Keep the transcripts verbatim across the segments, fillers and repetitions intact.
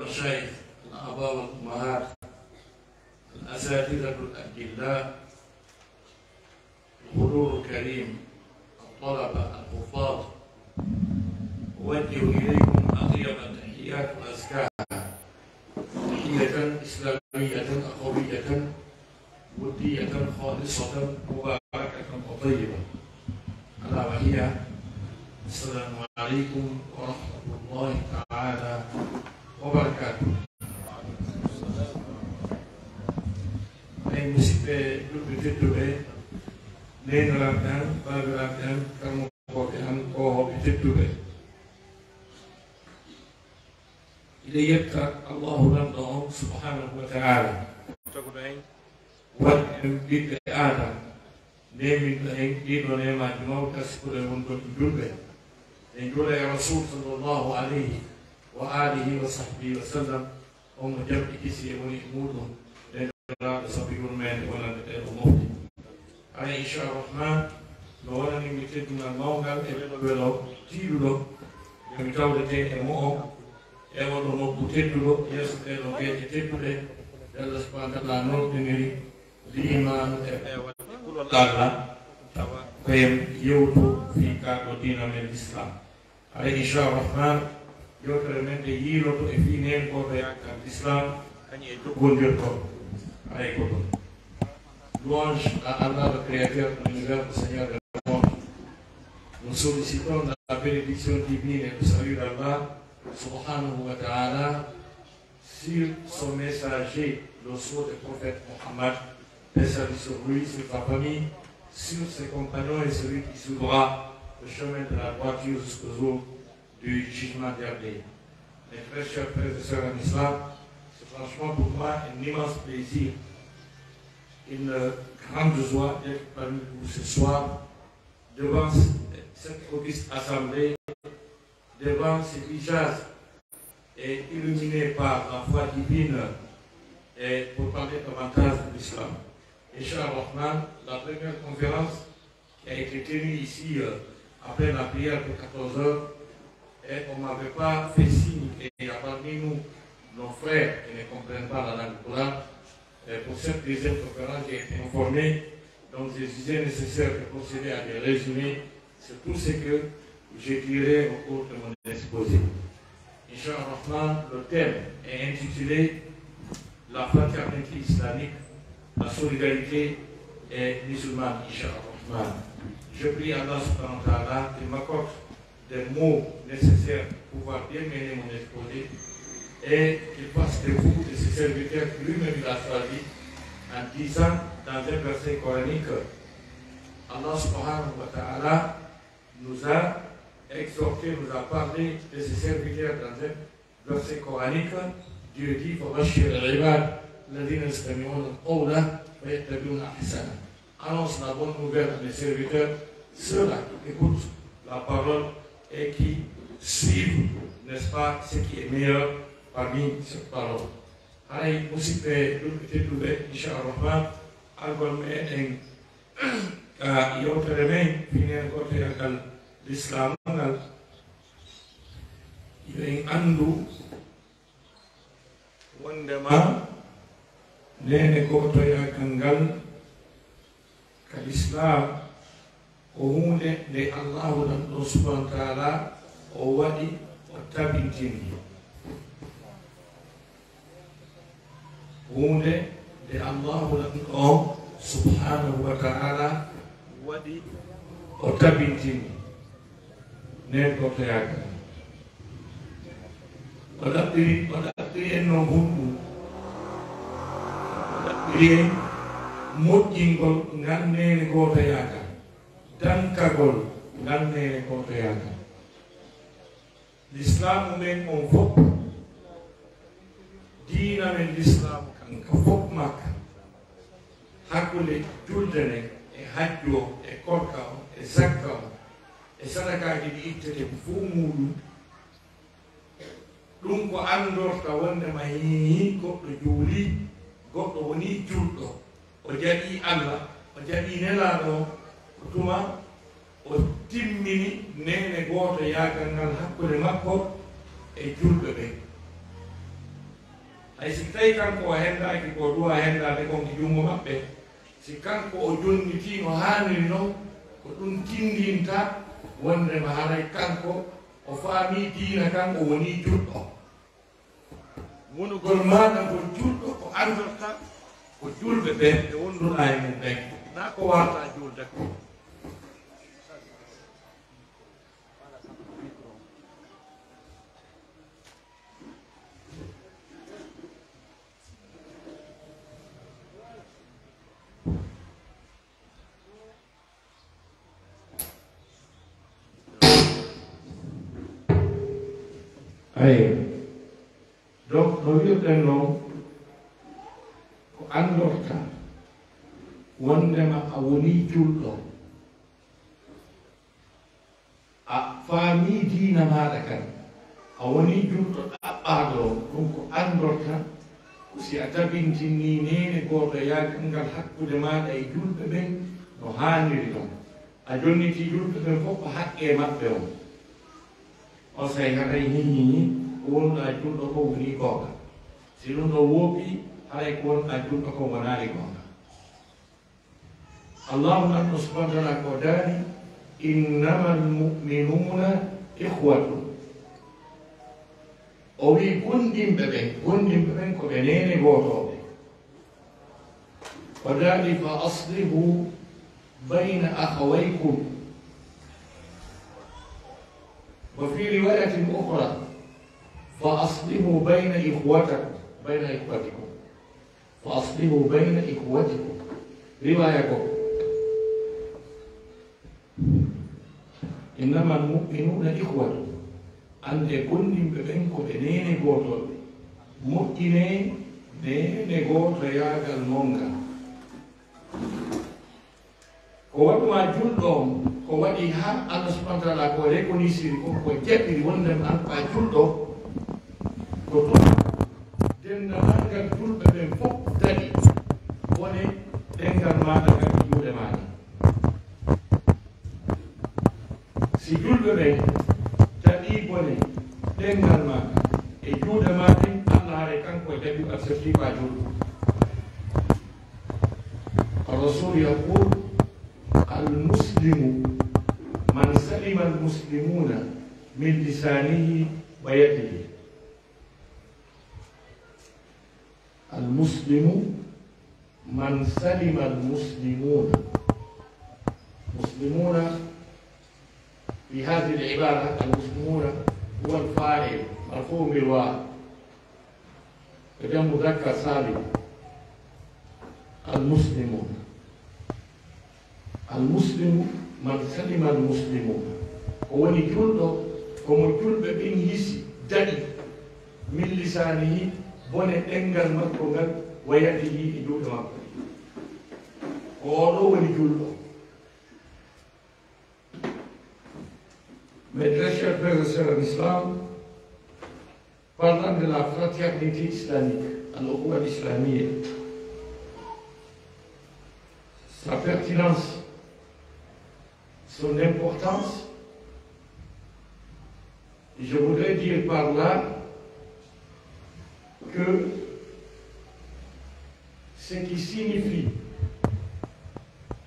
المشايخ، الآباء والأمهات، الأساتذة الأجلاء، الحضور الكريم، الطلبة، الحفاظ، أوجه إليكم أطيب التحيات وأزكاها، تحية إسلامية أخوية ودية خالصة مباركة وطيبة، ألا وهي: السلام عليكم ورحمة الله تعالى وبركاته. Ey, musiɓɓe julɓe tedduɓe, neeniraaɓe am, baabiraaɓe am, karamokooɓe am, koohooɓe tedduɓe. Miɗo yetta Allahu Lanɗo on subhanahu wa ta'ala, taguɗo en, waɗi en ɓiɓɓe Aadama, neeminɗo en ɗiɗo neemaaji mawɗi, ka sikkuɗo en woni ko en julɓe. En juula e Rasul sallallahu alayhi wa alihi wa sahbihi wa sallam, on mo jam e kisiyee woni e muuɗum, neeniraaɗo sabu yurmeende wonande ɓee ɗoo mofte. Haray, inchallah rahman, no wonani mi teddungal mawngal e welo welo tiiɗuɗo, nde mi tawdetee e mo'o e oo ɗoo nokku tedduɗo, yeeso ɗee ɗoo geeƴe tedduɗe, ɗe Allah subhanahu wa ta'ala noddiniri liimaanu e kulol Allah, tawa ko en yewtu fii kaa ɗoo diina men Lislaam. Haray, inchallah rahman, yewtere men nde yiiloto e fii neengooto yaagal Lislaam, kañum e jokkondirɗo. Haray ko ɗum. Louange à Allah, le Créateur de l'univers, le Seigneur des mondes. Nous sollicitons la bénédiction divine et le salut d'Allah, subhanahu wa ta'ala, sur son messager, le sceau du prophète Mohammed, paix et salut sur lui, sur sa famille, sur ses compagnons et celui qui suivra le chemin de la droiture jusqu'au jour du jugement dernier. Mes très chers frères et sœurs en islam, c'est franchement pour moi un immense plaisir, une grande joie d'être parmi vous ce soir, devant cette auguste assemblée, devant ce qui jase et illuminé par la foi divine, et pour parler davantage de l'islam. Inch'Allah Rahman, la première conférence qui a été tenue ici, euh, après la prière de quatorze heures, et on m'avait pas fait signe qu'il y a parmi nous nos frères qui ne comprennent pas la langue pulaar. Et pour cette deuxième conférence, j'ai été informé, donc j'ai jugé nécessaire de procéder à des résumés sur tout ce que je dirai au cours de mon exposé. Inch'Allah Rahman, le thème est intitulé La fraternité islamique, la solidarité est musulmane, Inch'Allah Rahman. Je prie Allah subhanahu wa ta'ala qu'il m'accorde des mots nécessaires pour pouvoir bien mener mon exposé et qu'il fasse de vous, de ses serviteurs que lui-même il a choisi, en disant dans un verset coranique, Allah subhanahu wa ta'ala nous a exhorté, nous a parlé de ses serviteurs dans un verset coranique. Dieu dit, فبشر عبادي الذين يستمعون القول فيتبعون أحسنه. Annonce la bonne nouvelle à mes serviteurs, ceux-là qui écoutent la parole et qui suivent, n'est-ce pas, ce qui est meilleur parmi cette parole. Haray, musiɓɓe julɓe tedduɓe, Inch'Allah Rahman, argol meɗen ka yewtere men fii neengootoyaagal Lislaamu ngal, yo en anndu wonndema neene gootoyaagal ngal ka Lislaam ko huunde nde Allaahu Lanɗo subhaanahu wa ta'aalaa o waɗi, o tabintini. Huunde nde Allaahu Lanɗo subhaanahu wa ta'aalaa waɗi, o tabintini neene gootoyaagal. O ɗaɓɓiri, o ɗaɓɓiri en non honɗun? O ɗaɓɓiri en moƴƴingol ngal neene gootoyaagal, dankagol ngal neene gootoyaagal. Lislaamu men on fof, diina men Lislaamu kan, ka fof makka, hakkunde julde nden e hajju on e korka on e zakka on e sadakaaji ɗi ittete ko fof muuɗum, ɗum ko anndorta wonndema hiihi goɗɗo juulii, goɗɗo wonii julɗo, o jaɓii Alla, o jaɓii Nelaaɗo on, ko tuma o timmini neene gootoyaagal ngal hakkunde makko e julɓe ɓen. Hay si tawii kanko o henndaaki ko o duwaa henndaade kon e junngo maɓɓe, si kanko o jonnitii no haaniri non, ko ɗun tinndinta wonndema haray kanko o faamii diina kan, o wonii julɗo. Wonugol maaɗa ngol julɗo ko anndorta ko julɓe ɓen ɓe wonduɗaa e mun ɓen, naa ko warta julde ko. Ayo. Donc, no wi'irɗen non, ko anndorta wonndema a wonii julɗo, a faamii diina maaɗa kan, a wonii julɗo ɗaɓɓaaɗo on, ɗun ko anndorta ko si a tabintinii neene gootoyaagal ngal hakkunde maaɗa e julɓe ɓen no haaniri non. A jonnitii julɓe ɓen fof ko haqqee maɓɓe on. On saa'i haray hiñiñi ko wonɗaa julɗo kon wonii goonga. Si ɗun ɗon wooɓii, haray ko wonɗaa julɗo kon wonaali goonga. Allahu Subhaanahu wa Ta'aalaa ko daali, "Innamal mu'minuuna ikhwatun." O wi'i gomɗinɓe ɓen, gomɗinɓe ɓen ko ɓe neene gootooɓe. O daali, "Fa aslihu bayna akhawaykum." Wa fi riwayatin ukhra, "Fa aslihu bayna ikhwatakum, bayna ikhwatikum." "Fa aslihu bayna ikhwatikum." Riwaaya goo. "Innamal mu'minuuna ikhwatun." Anndee gomɗinɓe ɓen ko ɓe neene gootooɓe. Moƴƴinee neene gootoyaagal mon ngal. Ko waɗumaa julɗo on, ko waɗi haa Allah Subhaanahu wa Ta'aalaa ko rekonisiri, ko ko jaɓiri wonndema an ko a julɗo, ko tuma denndaangal julɓe ɓen fof daɗi bone ɗemngal maaɗa ngal e juuɗe maaɗa. Si julɓe ɓen daɗii bone ɗemngal maaɗa e juuɗe maaɗa, Allah haray kanko e daɗi accepti ko a julɗo. الرسول يقول: "المسلم من سلم المسلمون من لسانه ويده." المسلم من سلم المسلمون. مسلمون في هذه العبارة، المسلمون هو الفاعل مرفوع بالواو. Ko jam mudakkar saalim. Al muslimu. Al muslimu man salima al muslimu. Ko woni julɗo, ko mo julɓe ɓen hisi, daɗi, min lisaanihi, bone ɗemngal makko ngal, wa yadihi, e juuɗe makko ɗen. Ko oo ɗoo woni julɗo. Mes très chers frères et sœurs en islam, parlant de la fraternité islamique, al-ukhuwa al-islamiyya, sa pertinence, son importance, je voudrais dire par là que ce qui signifie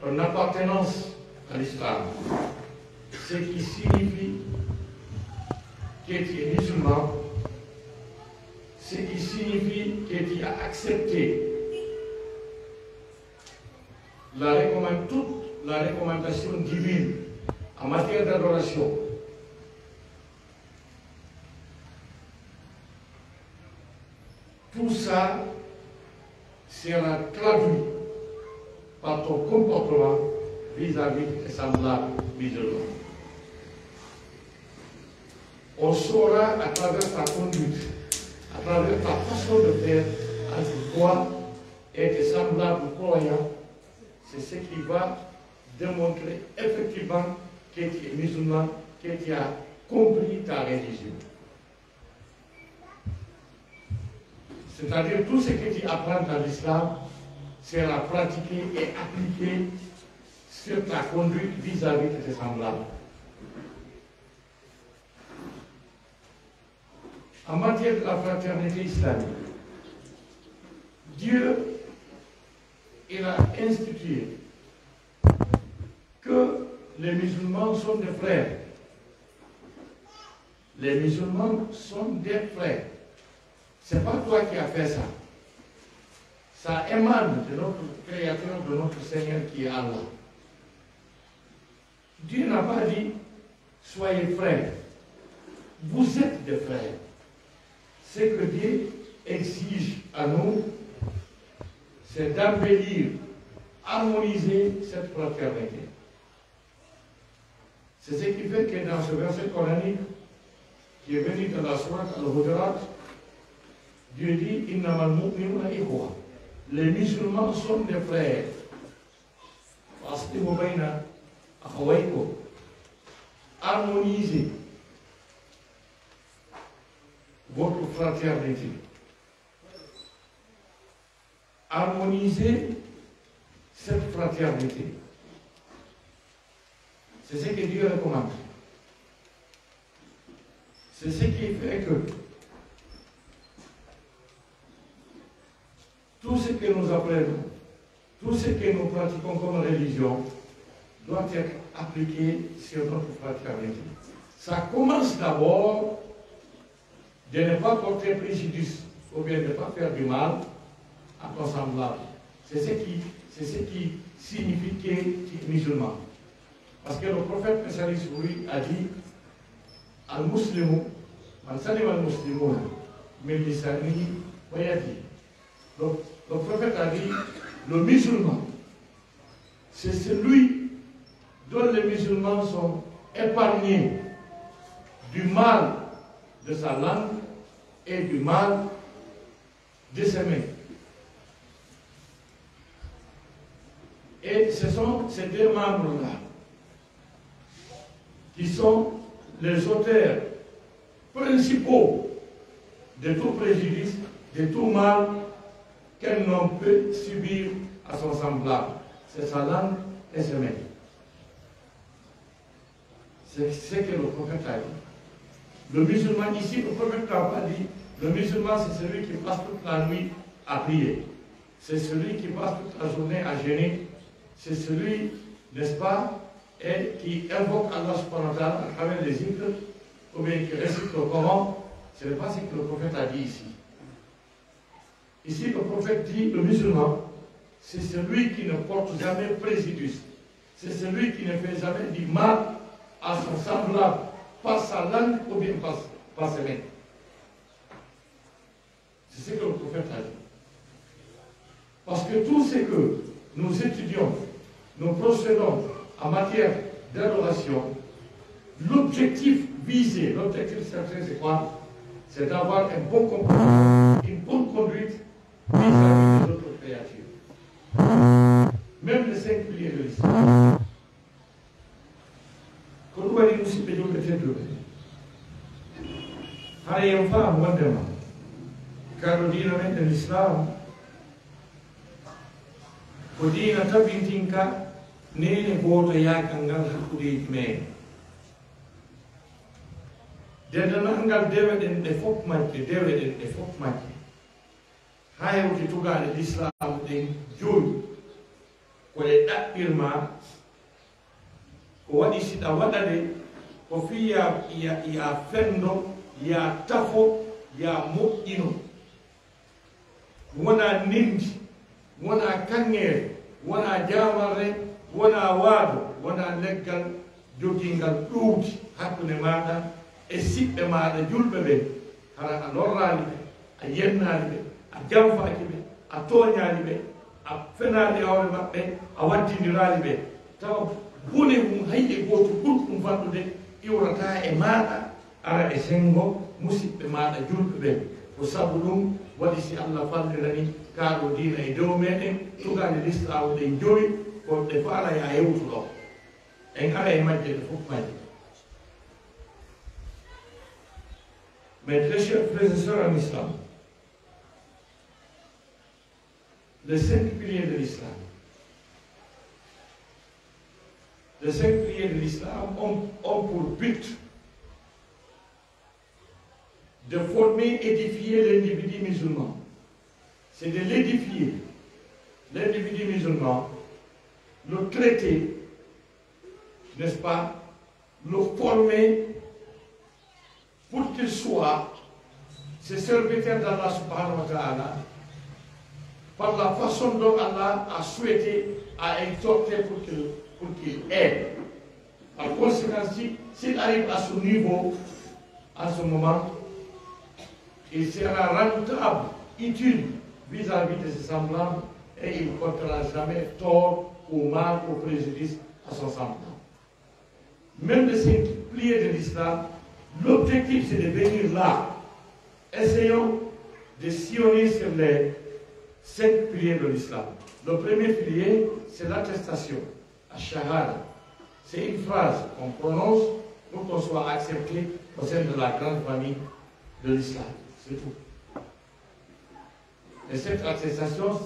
ton appartenance à l'islam, ce qui signifie que tu es musulman, ce qui signifie que tu as accepté la recommand-, toute la recommandation divine en matière d'adoration. Tout ça sera traduit par ton comportement vis-à-vis de tes semblables musulmans. On saura à travers ta conduite, à travers ta façon de faire entre toi et tes semblables croyants, c'est ce qui va démontrer effectivement que tu es musulman, que tu as compris ta religion. C'est-à-dire tout ce que tu apprends dans l'islam sera pratiqué et appliqué sur ta conduite vis-à-vis de tes semblables. En matière de la fraternité islamique, Dieu, il a institué que les musulmans sont des frères. Les musulmans sont des frères. C'est pas toi qui as fait ça. Ça émane de notre Créateur, de notre Seigneur qui est Allah. Dieu n'a pas dit, soyez frères. Vous êtes des frères. Ce que Dieu exige à nous, c'est d'embellir, harmoniser cette fraternité. C'est ce qui fait que dans ce verset coranique qui est venu dans la sourate Al-Hujurat, Dieu dit, إنما المؤمنون إخوة. Les musulmans sont des frères. فأصلحوا بين أخويكم. Harmonisez votre fraternité. Harmonisez cette fraternité. C'est ce que Dieu recommande. C'est ce qui fait que tout ce que nous apprenons, tout ce que nous pratiquons comme religion doit être appliqué sur notre fraternité. Ça commence d'abord de ne pas porter préjudice ou bien de ne pas faire du mal à ton semblable. C'est ce qui, c'est ce qui signifie que tu es musulman. Parce que le prophète, paix et salut sur lui, a dit, المسلم من سلم المسلمون من لسانه ويده. Donc, le prophète a dit, le musulman, c'est celui dont les musulmans sont épargnés du mal de sa langue et du mal de ses mains. Et ce sont ces deux membres-là qui sont les auteurs principaux de tout préjudice, de tout mal qu'un homme peut subir à son semblable. C'est sa langue et ses mains. C'est ce que le prophète a dit. Le musulman, ici, le prophète n'a pas dit, le musulman, c'est celui qui passe toute la nuit à prier. C'est celui qui passe toute la journée à jeûner. C'est celui, n'est-ce pas, et qui invoque Allah subhanahu wa ta'ala à travers les zikr, ou bien qui récite le Coran. Ce n'est pas ce que le prophète a dit ici. Ici, le prophète dit, le musulman, c'est celui qui ne porte jamais préjudice. C'est celui qui ne fait jamais du mal à son semblable, par sa langue ou bien par, par ses mains. C'est ce que le prophète a dit. Parce que tout ce que nous étudions, nous procédons en matière d'adoration, l'objectif visé, l'objectif cherché, c'est quoi? C'est d'avoir un bon comportement, une bonne conduite vis-à-vis des autres créatures. Même les cinq piliers de l'islam. Ko ɗum waɗi, musidɓe julɓe tedduɓe, hara en faamu wondema kaɗo diina men e l'islam ko diina tabintinka neene gootoyaagal ngal hakkundeeji men. Denndaangal dewe ɗen ɗe fof majje, dewe ɗen ɗe fof majje, haa hewti tugaale lislaamu ɗen joyi, ko ɗe ɗaɓɓirma, ko waɗi si ɗa waɗa ɗe, ko fii ya, ya, ya fenndo, ya tafo, ya moƴƴino. Wonaa ninndi, wonaa kaŋŋeere, wonaa jaamarre, wonaa waado, wonaa leggal jogiingal ɗowdi hakkunde maaɗa e siɓɓe maaɗa julɓe ɓen. Hara a lorraali ɓe, a yennaali ɓe, a janfaaki ɓe, a tooñaali ɓe, a fenaali e hoore maɓɓe, a waddindiraali ɓe. Tawa bone mum hay e gooto ɓurɗum fanɗude iwrataa e maaɗa, ara e senngo musiɓɓe maaɗa julɓe ɓen. Ko sabu ɗum waɗi si Allah fallirani kaa ɗoo diina e dow meɗen, tugaale lislaamu ɗen jowi, ko ɗe faala ya hewtu ɗoo. En ara e majje ɗe fof majje. Mes très chers frères et sœurs en islam, les cinq piliers de l'islam. Les cinq piliers de l'islam ont, ont pour but de former, édifier l'individu musulman. c'est de l'édifier, l'individu musulman, le traiter, n'est-ce pas, le former pour qu'il soit ce serviteur d'Allah subhanahu wa ta'ala, par la façon dont Allah a souhaité, a exhorté pour qu'il, pour qu'il aide. Par conséquent, si, s'il arrive à ce niveau, en ce moment, il sera rentable, utile vis-à-vis de ses semblables et il ne portera jamais tort ou mal ou préjudice à son semblable. Même les cinq piliers de l'islam, l'objectif c'est de venir là. Essayons de sillonner sur les cinq piliers de l'islam. Le premier pilier, c'est l'attestation. Ash-shahada, c'est une phrase qu'on prononce pour qu'on soit accepté au sein de la grande famille de l'islam. C'est tout. Et cette attestation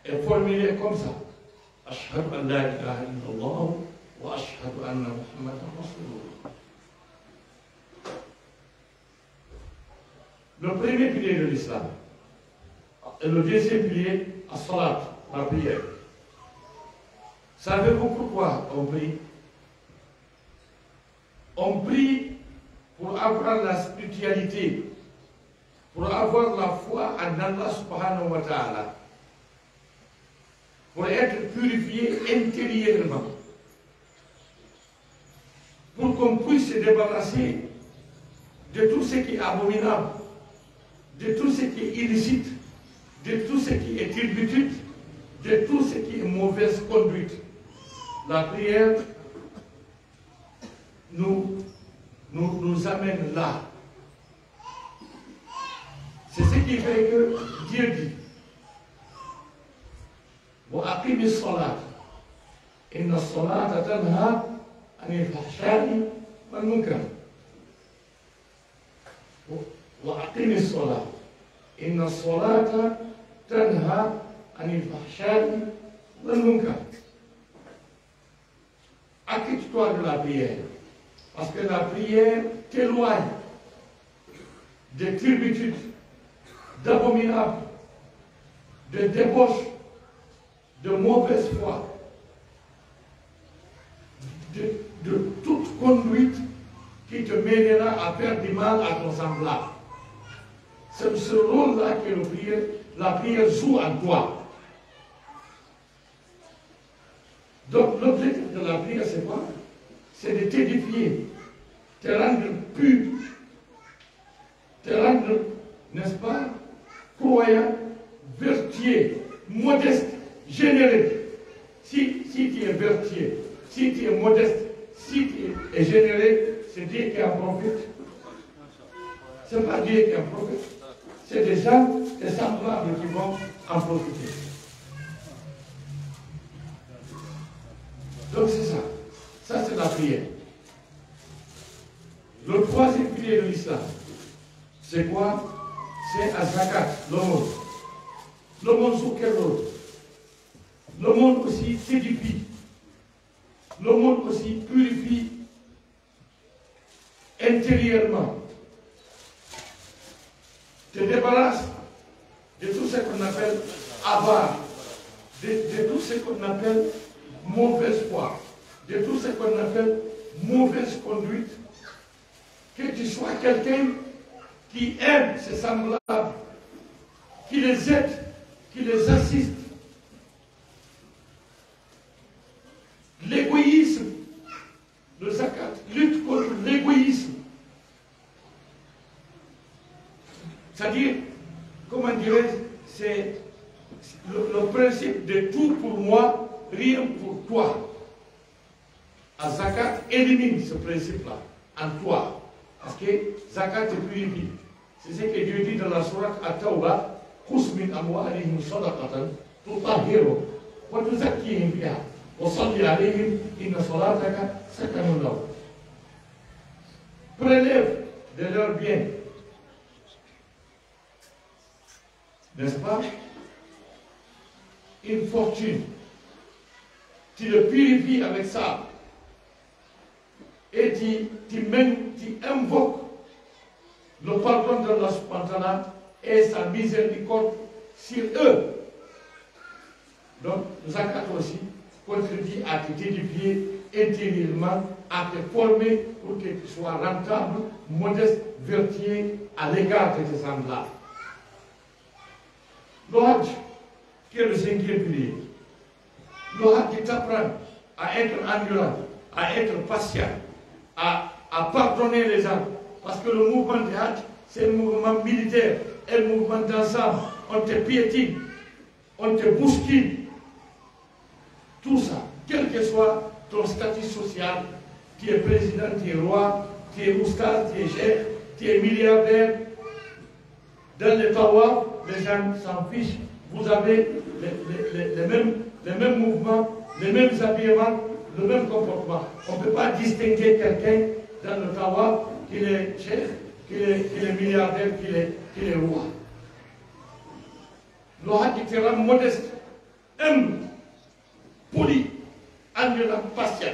est formulée comme ça. أشهد أن لا إله إلا الله وأشهد أن محمدا رسول الله. Le premier pilier de l'islam. Et le deuxième pilier, as-salat, la prière. Savez-vous pourquoi on prie? On prie pour avoir la spiritualité, pour avoir la foi en Allah subhanahu wa ta'ala, pour être purifié intérieurement, pour qu'on puisse se débarrasser de tout ce qui est abominable, de tout ce qui est illicite, de tout ce qui est turpitude, de tout ce qui est mauvaise conduite. La prière nous, nous, nous amène là. C'est ce qui fait que Dieu dit, وأقم الصلاة إن الصلاة تنهى عن الفحشاء والمنكر. وأقم الصلاة إن الصلاة تنهى عن الفحشاء والمنكر. Acquitte-toi de la prière, parce que la prière t'éloigne de turpitude, d'abominable, de débauche, de mauvaise foi, de, de toute conduite qui te mènera à faire du mal à ton semblable. C'est ce rôle-là que le prière, la prière joue en toi. Donc l'objectif de la prière, c'est quoi? C'est de t'édifier, te rendre pur, te rendre, n'est-ce pas, croyant, vertueux, modeste, généreux. Si, si tu es vertueux, si tu es modeste, si tu es généreux, c'est Dieu qui en profite. C'est pas Dieu qui en profite. C'est des gens, des semblables qui vont en profiter. Donc c'est ça. Ça, c'est la prière. Le troisième pilier de l'islam, c'est quoi? C'est la zakat, l'aumône. L'aumône sur quel rôle? L'aumône aussi s'édifie. L'aumône aussi purifie intérieurement, te débarrasse de tout ce qu'on appelle avare, de, de tout ce qu'on appelle mauvaise foi, de tout ce qu'on appelle mauvaise conduite, que tu sois quelqu'un qui aime ses semblables, qui les aide, qui les assiste. L'égoïsme, le zakat lutte contre l'égoïsme. C'est-à-dire, comment dirais-je, c'est le, le principe de tout pour moi, rien pour toi. La zakat élimine ce principe-là en toi. Parce que zakat te purifie. C'est ce que Dieu dit dans la sourate At-Tawbah, خذ من أموالهم صدقة تطهرهم وتزكيهم بها وصل عليهم إن صلاتك سكن لهم. Prélève de leurs biens, n'est-ce pas, une fortune, tu le purifies avec ça, et tu, tu, men- tu invoques le pardon d'Allah subhanahu wa ta'ala et sa miséricorde, sur eux. Donc, Zakat aussi contribue à te édifier intérieurement, à te former pour que tu sois rentable, modeste, vertueux à l'égard de tes semblables. Le Hajj, qui est le cinquième pilier. Le Hajj t'apprend à être endurant, à être patient, à, à pardonner les gens. Parce que le mouvement du Hajj, c'est un mouvement militaire, un mouvement d'ensemble. On te piétine, on te bouscule. Tout ça, quel que soit ton statut social, tu es président, tu es roi, tu es oustaz, tu es cheikh, tu es milliardaire. Dans le tawaf, les gens s'en fichent. Vous avez les, les, les, les mêmes, les mêmes mouvements, les mêmes habillements, le même comportement. On ne peut pas distinguer quelqu'un dans le tawaf qu'il est cheikh, qu'il est, qu'il est milliardaire, qu'il est, qu'il est roi. Le Hajj te rend modeste, humble, poli, endurant, patient.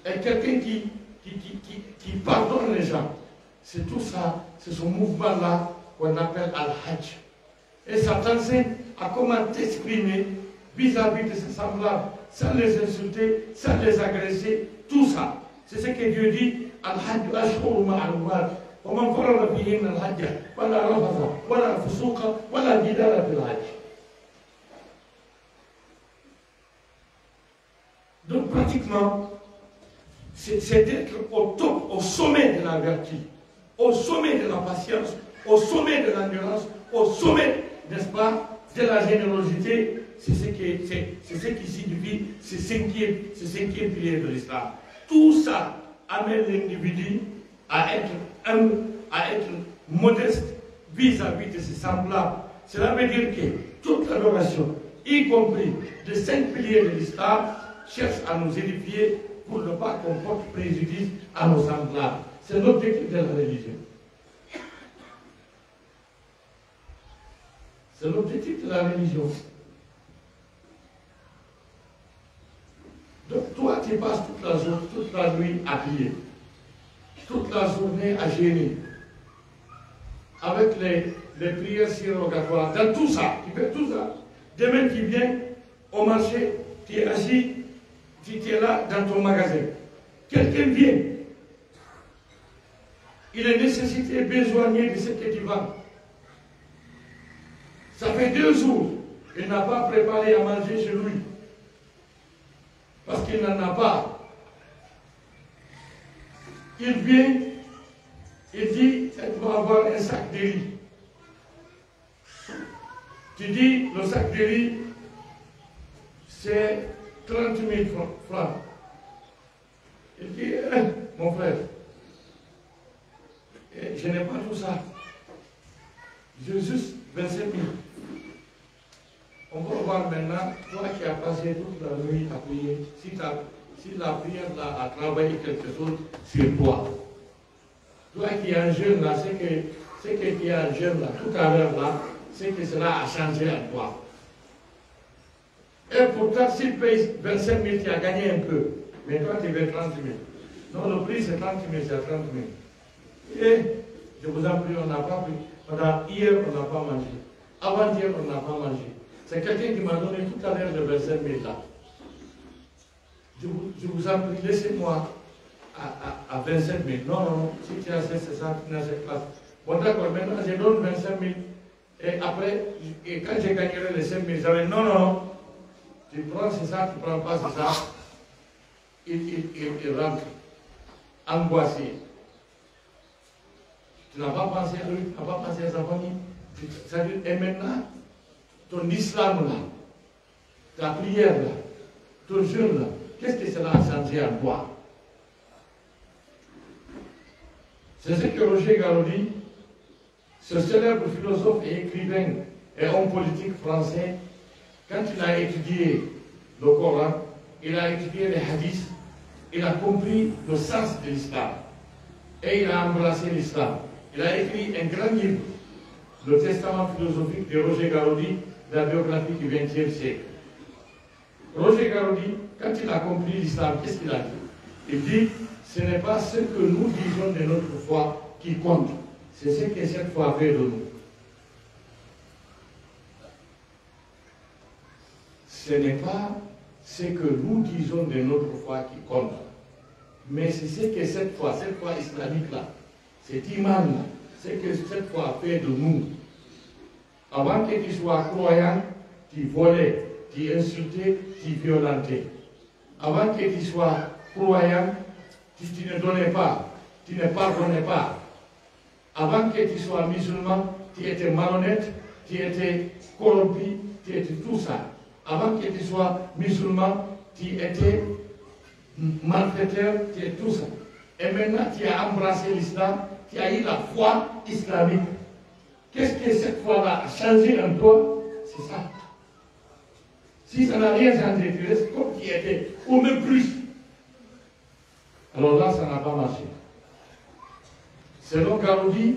Et quelqu'un qui, qui, qui, qui, qui pardonne les gens. C'est tout ça, c'est ce mouvement-là qu'on appelle Al-Hajj. Et ça t'enseigne à comment t'exprimer vis-à-vis de ses semblables, sans les insulter, sans les agresser, tout ça. C'est ce que Dieu dit, الحج أشهر معلومات، فمن فرض فيهن الحج فلا رفث ولا فسوق ولا جدال في الحج. Donc pratiquement, c'est c'est d'être au top, au sommet de la vertu, au sommet de la patience, au sommet de l'endurance, au sommet, n'est-ce pas, de la générosité. C'est ce que, c'est, c'est ce qui signifie ce cinquième, ce cinquième pilier de l'islam. Tout ça amène l'individu à être humble, à être modeste vis-à-vis de ses semblables. Cela veut dire que toute l'adoration, y compris les cinq piliers de l'islam, cherche à nous édifier pour ne pas qu'on porte préjudice à nos semblables. C'est l'objectif de la religion. C'est l'objectif de la religion. Donc toi, tu passes toute la jour-, toute la nuit à prier, toute la journée à jeûner, avec les, les prières surrogatoires, dans tout ça, tu fais tout ça. Demain, tu viens au marché, tu es assis, tu, tu es là dans ton magasin. Quelqu'un vient, il est nécessité, besoin de ce que tu vends. Ça fait deux jours, il n'a pas préparé à manger chez lui. Parce qu'il n'en a pas. Il vient, il dit, faites-moi avoir un sac de riz. Tu dis, le sac de riz, c'est trente mille francs. Il dit, eh, mon frère, eh, je n'ai pas tout ça. J'ai juste vingt-cinq mille. On va voir maintenant, toi qui as passé toute la nuit à prier, si, t'as- si la prière là a travaillé quelque chose sur toi. Toi qui es en jeûne là, c'est que, c'est que tu es en jeûne là, tout à l'heure là, c'est que cela a changé en toi. Et pourtant, s'il paye vingt-cinq mille, tu as gagné un peu. Mais toi, tu veux trente mille. Non, le prix, c'est trente mille, c'est à trente mille. Eh, je vous en prie, on n'a pas pris. On a, hier, on n'a pas mangé. Avant-hier, on n'a pas mangé. C'est quelqu'un qui m'a donné tout à l'heure les vingt-cinq mille là. Je vous, je vous en prie, laissez-moi à, à, à vingt-cinq mille. Non, non, non. Si tu achètes, c'est ça, tu n'achètes pas. Bon, d'accord, maintenant, je donne vingt-cinq mille. Et après, et quand je gagnerai les cinq mille, j'avais, non, non, non. Tu prends, c'est ça, tu prends pas, c'est ça. Il, il, il, il rentre, angoissé. Tu n'as pas pensé à lui, tu n'as pas pensé à sa famille. Tu- C'est-à-dire, et maintenant, ton islam là, ta prière là, ton jeûne là, qu'est-ce que cela a changé en toi? C'est ce que Roger Garaudy, ce célèbre philosophe et écrivain et homme politique français, quand il a étudié le Coran, il a étudié les hadiths, il a compris le sens de l'islam. Et il a embrassé l'islam. Il a écrit un grand livre, Le Testament philosophique de Roger Garaudy, la biographie du vingtième siècle. Roger Garaudy, quand il a compris l'islam, qu'est-ce qu'il a dit? Il dit, ce n'est pas ce que nous disons de notre foi qui compte, c'est ce que cette foi fait de nous. Ce n'est pas ce que nous disons de notre foi qui compte, mais c'est ce que cette foi, cette foi islamique-là, cet iman-là, ce que cette foi fait de nous. Avant que tu sois croyant, tu volais, tu insultais, tu violentais. Avant que tu sois croyant, tu, tu ne donnais pas, tu ne pardonnais pas. Avant que tu sois musulman, tu étais malhonnête, tu étais corrompu, tu étais tout ça. Avant que tu sois musulman, tu étais malfaiteur, tu étais tout ça. Et maintenant, tu as embrassé l'islam, tu as eu la foi islamique. Qu'est-ce que cette foi-là a changé en toi? C'est ça. Si ça n'a rien changé, tu restes comme tu étais, ou même plus. Alors là, ça n'a pas marché. Selon Garoudi,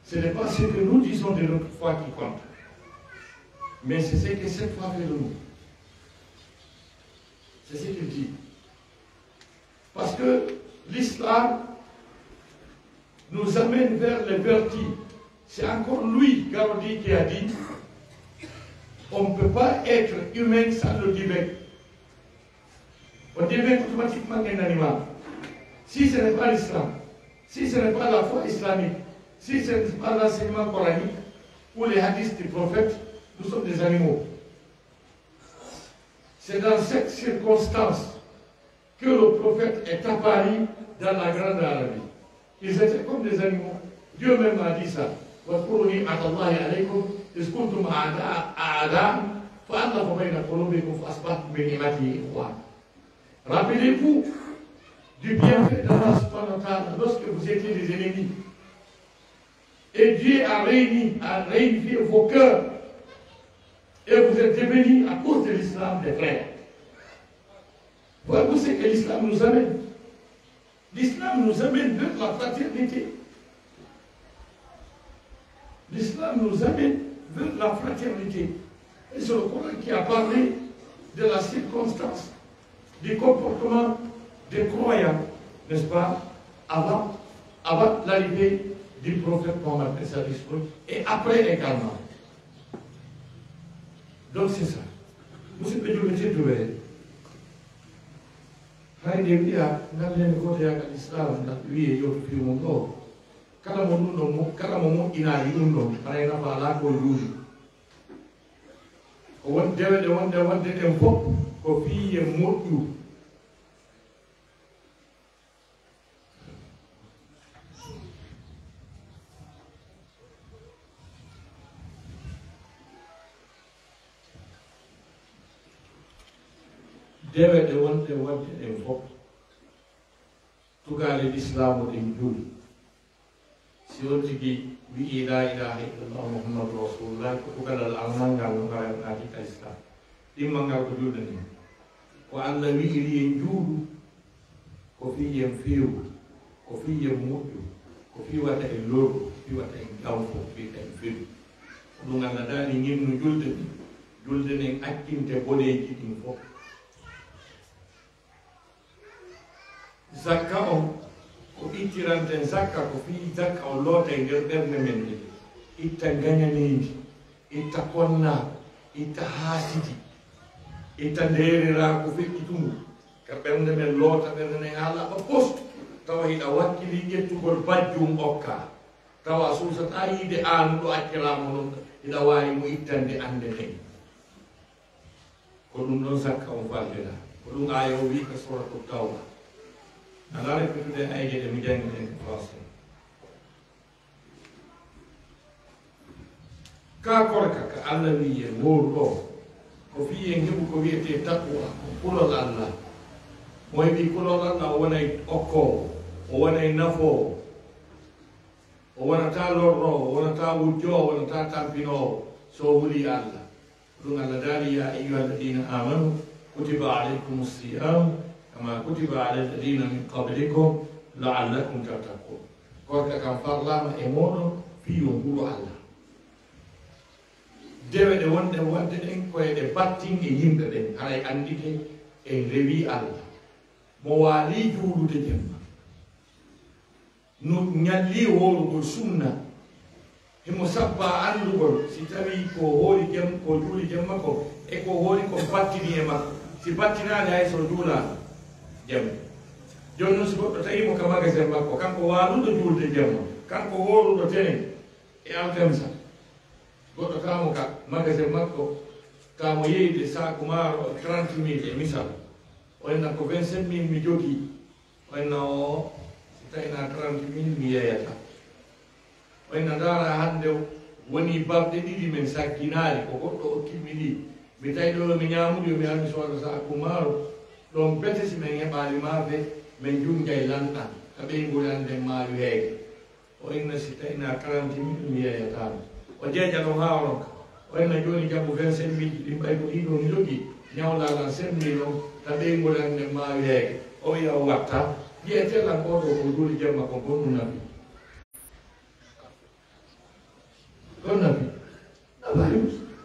ce n'est pas ce que nous disons de notre foi qui compte, mais c'est ce que cette foi fait de nous. C'est ce qu'il dit. Parce que l'islam nous amène vers les vertus. C'est encore lui, Garoudi, qui a dit, on ne peut pas être humain sans le divin. On devient automatiquement un animal. Si ce n'est pas l'islam, si ce n'est pas la foi islamique, si ce n'est pas l'enseignement coranique ou les hadiths du prophète, nous sommes des animaux. C'est dans cette circonstance que le prophète est apparu dans la grande Arabie. Ils étaient comme des animaux. Dieu même a dit ça. واذكروا نعمة الله عليكم إذ كنتم أعداء أعداء فألف بين قلوبكم فأصبحتم بنعمته إخوانا. Rappelez-vous du bienfait d'Allah subhanahu wa ta'ala lorsque vous étiez des ennemis. Et Dieu a réuni, a réunifié vos cœurs. Et vous êtes devenus, à cause de l'islam, des frères. Voyez-vous ce que l'islam nous amène? L'islam nous amène vers la fraternité. L'islam nous amène vers la fraternité. Et c'est le Coran qui a parlé de la circonstance du comportement des croyants, n'est-ce pas, avant, avant l'arrivée du prophète Mohammed, et après également. Donc c'est ça. Musidɓe julɓe tedduɓe, hay nde wi'a ngal heen gooto yagal Islam, ngal wi'e yo to fii mum ɗo. Kala mo ɗum ɗon mo, kala mo moƴƴinaali ɗum ɗon, haray nafa alaa ko juuli. Ko won dewe ɗe wonde waɗde ɗen fof, ko fii yo moƴƴu. Dewe ɗe wonde waɗde ɗen fof, tugaale lislaamu ɗen juuli. Si on tigi wi'ii laa ilaaha illallah Muhammadu Rasulullah, ko tugalal an ngal no ngara naati ka Islam. Ɗimmal ngal ko julde nden. Ko Alla wi'iri en juulu, ko fii yen feewu, ko fii yen moƴƴu, ko fii wata en lorru, ko fii wata en janfo, ko fii wata en felu. Ko ɗum Alla daali ñinnu julde nden. Julde nden accinte boneeji ɗin fof. Zakka on, ko ittiranten zakka, ko fii zakka on loota e nder ɓernde men nden, itta ngañaneeji, itta konnaaku, itta haasidi, itta ndeeriraaku feƴƴitungu ka ɓernde men, loota ɓernde nden haa laaɓa pos, tawa hiɗa wakkilii ƴettugol bajjum okkaa, tawa a suusataa yiide aanuɗo acciraama non, hiɗa waawi mo ittande annde nden. Ko ɗum ɗon zakka on fallira. Ko ɗum aaya o wi'i ka Suuratu Tawba. Alaa répétude aayaaje ɗe mi janngi ɗen ko français. Kaa korka ka Alla wi'i en wooru ɗoo, ko fii en heɓu ko wi'etee taqwa, ko kulol Alla. Mo heɓi kulol Alla, o wonay okkoowo, o wonay nafoowo. O wonataa lorroowo, o wonataa wujjoowo, o wonataa tampinoowo, so o hulii Alla. Ɗum Alla daali, يا أيها الذين آمنوا كتب عليكم الصيام كما كتب على الذين من قبلكم لعلكم تتقون. Korka kan farlaama e mooɗon fii on hulu Alla. Dewe ɗe wonɗen waɗde ɗen ko eɗe battin e yimɓe ɓen, haray anndite en rewii Alla. Mo waalii juulude jemma, no ñallii hoorugol sunna, himo sabbaa anndugol si tawii ko hoori jem-, ko juuli jemma kon, E ko hoori kon battini e makko. Si battinaali hay so juulaano jemma. Jooni non si goɗɗo tawii mo ka magasin makko, kanko waaluɗo juulde jemma, kanko hooruɗo tene e alkamisa, goɗɗo tawa mo ka magasin makko, tawa mo yeyde saaku maaro trente mille e misal, o inna ko vingt-cinq mille mi jogii, o inna o, si tawii na trente mille mi yeeyata. O inna ndaara hannde wonii balɗe ɗiɗi men sagginaali, ko goɗɗo okki mi ɗi. Mi tawi ɗo mi ñaamude, yo mi ar mi sooda saaku maaro. Ɗon bete si men heɓaali maafe, men junnjay lanɗan, ka ɓeynguure an nden maayo heege. O inna si tawii na trente mille mi yeeyataa mo. O jeeja ɗon haa o ronka. O inna jooni jaɓu vingt-cinq mille ɗin ɓay ko ɗiɗo mi jogii, ñawlaa lan cinq mille on, ka ɓeynguure an nden maayo heege. O wi'a o watta. Wi'etee lan oo ɗoo ko juuli jemma kon, kon ɗun nafi. Kon nafi. Nafaali.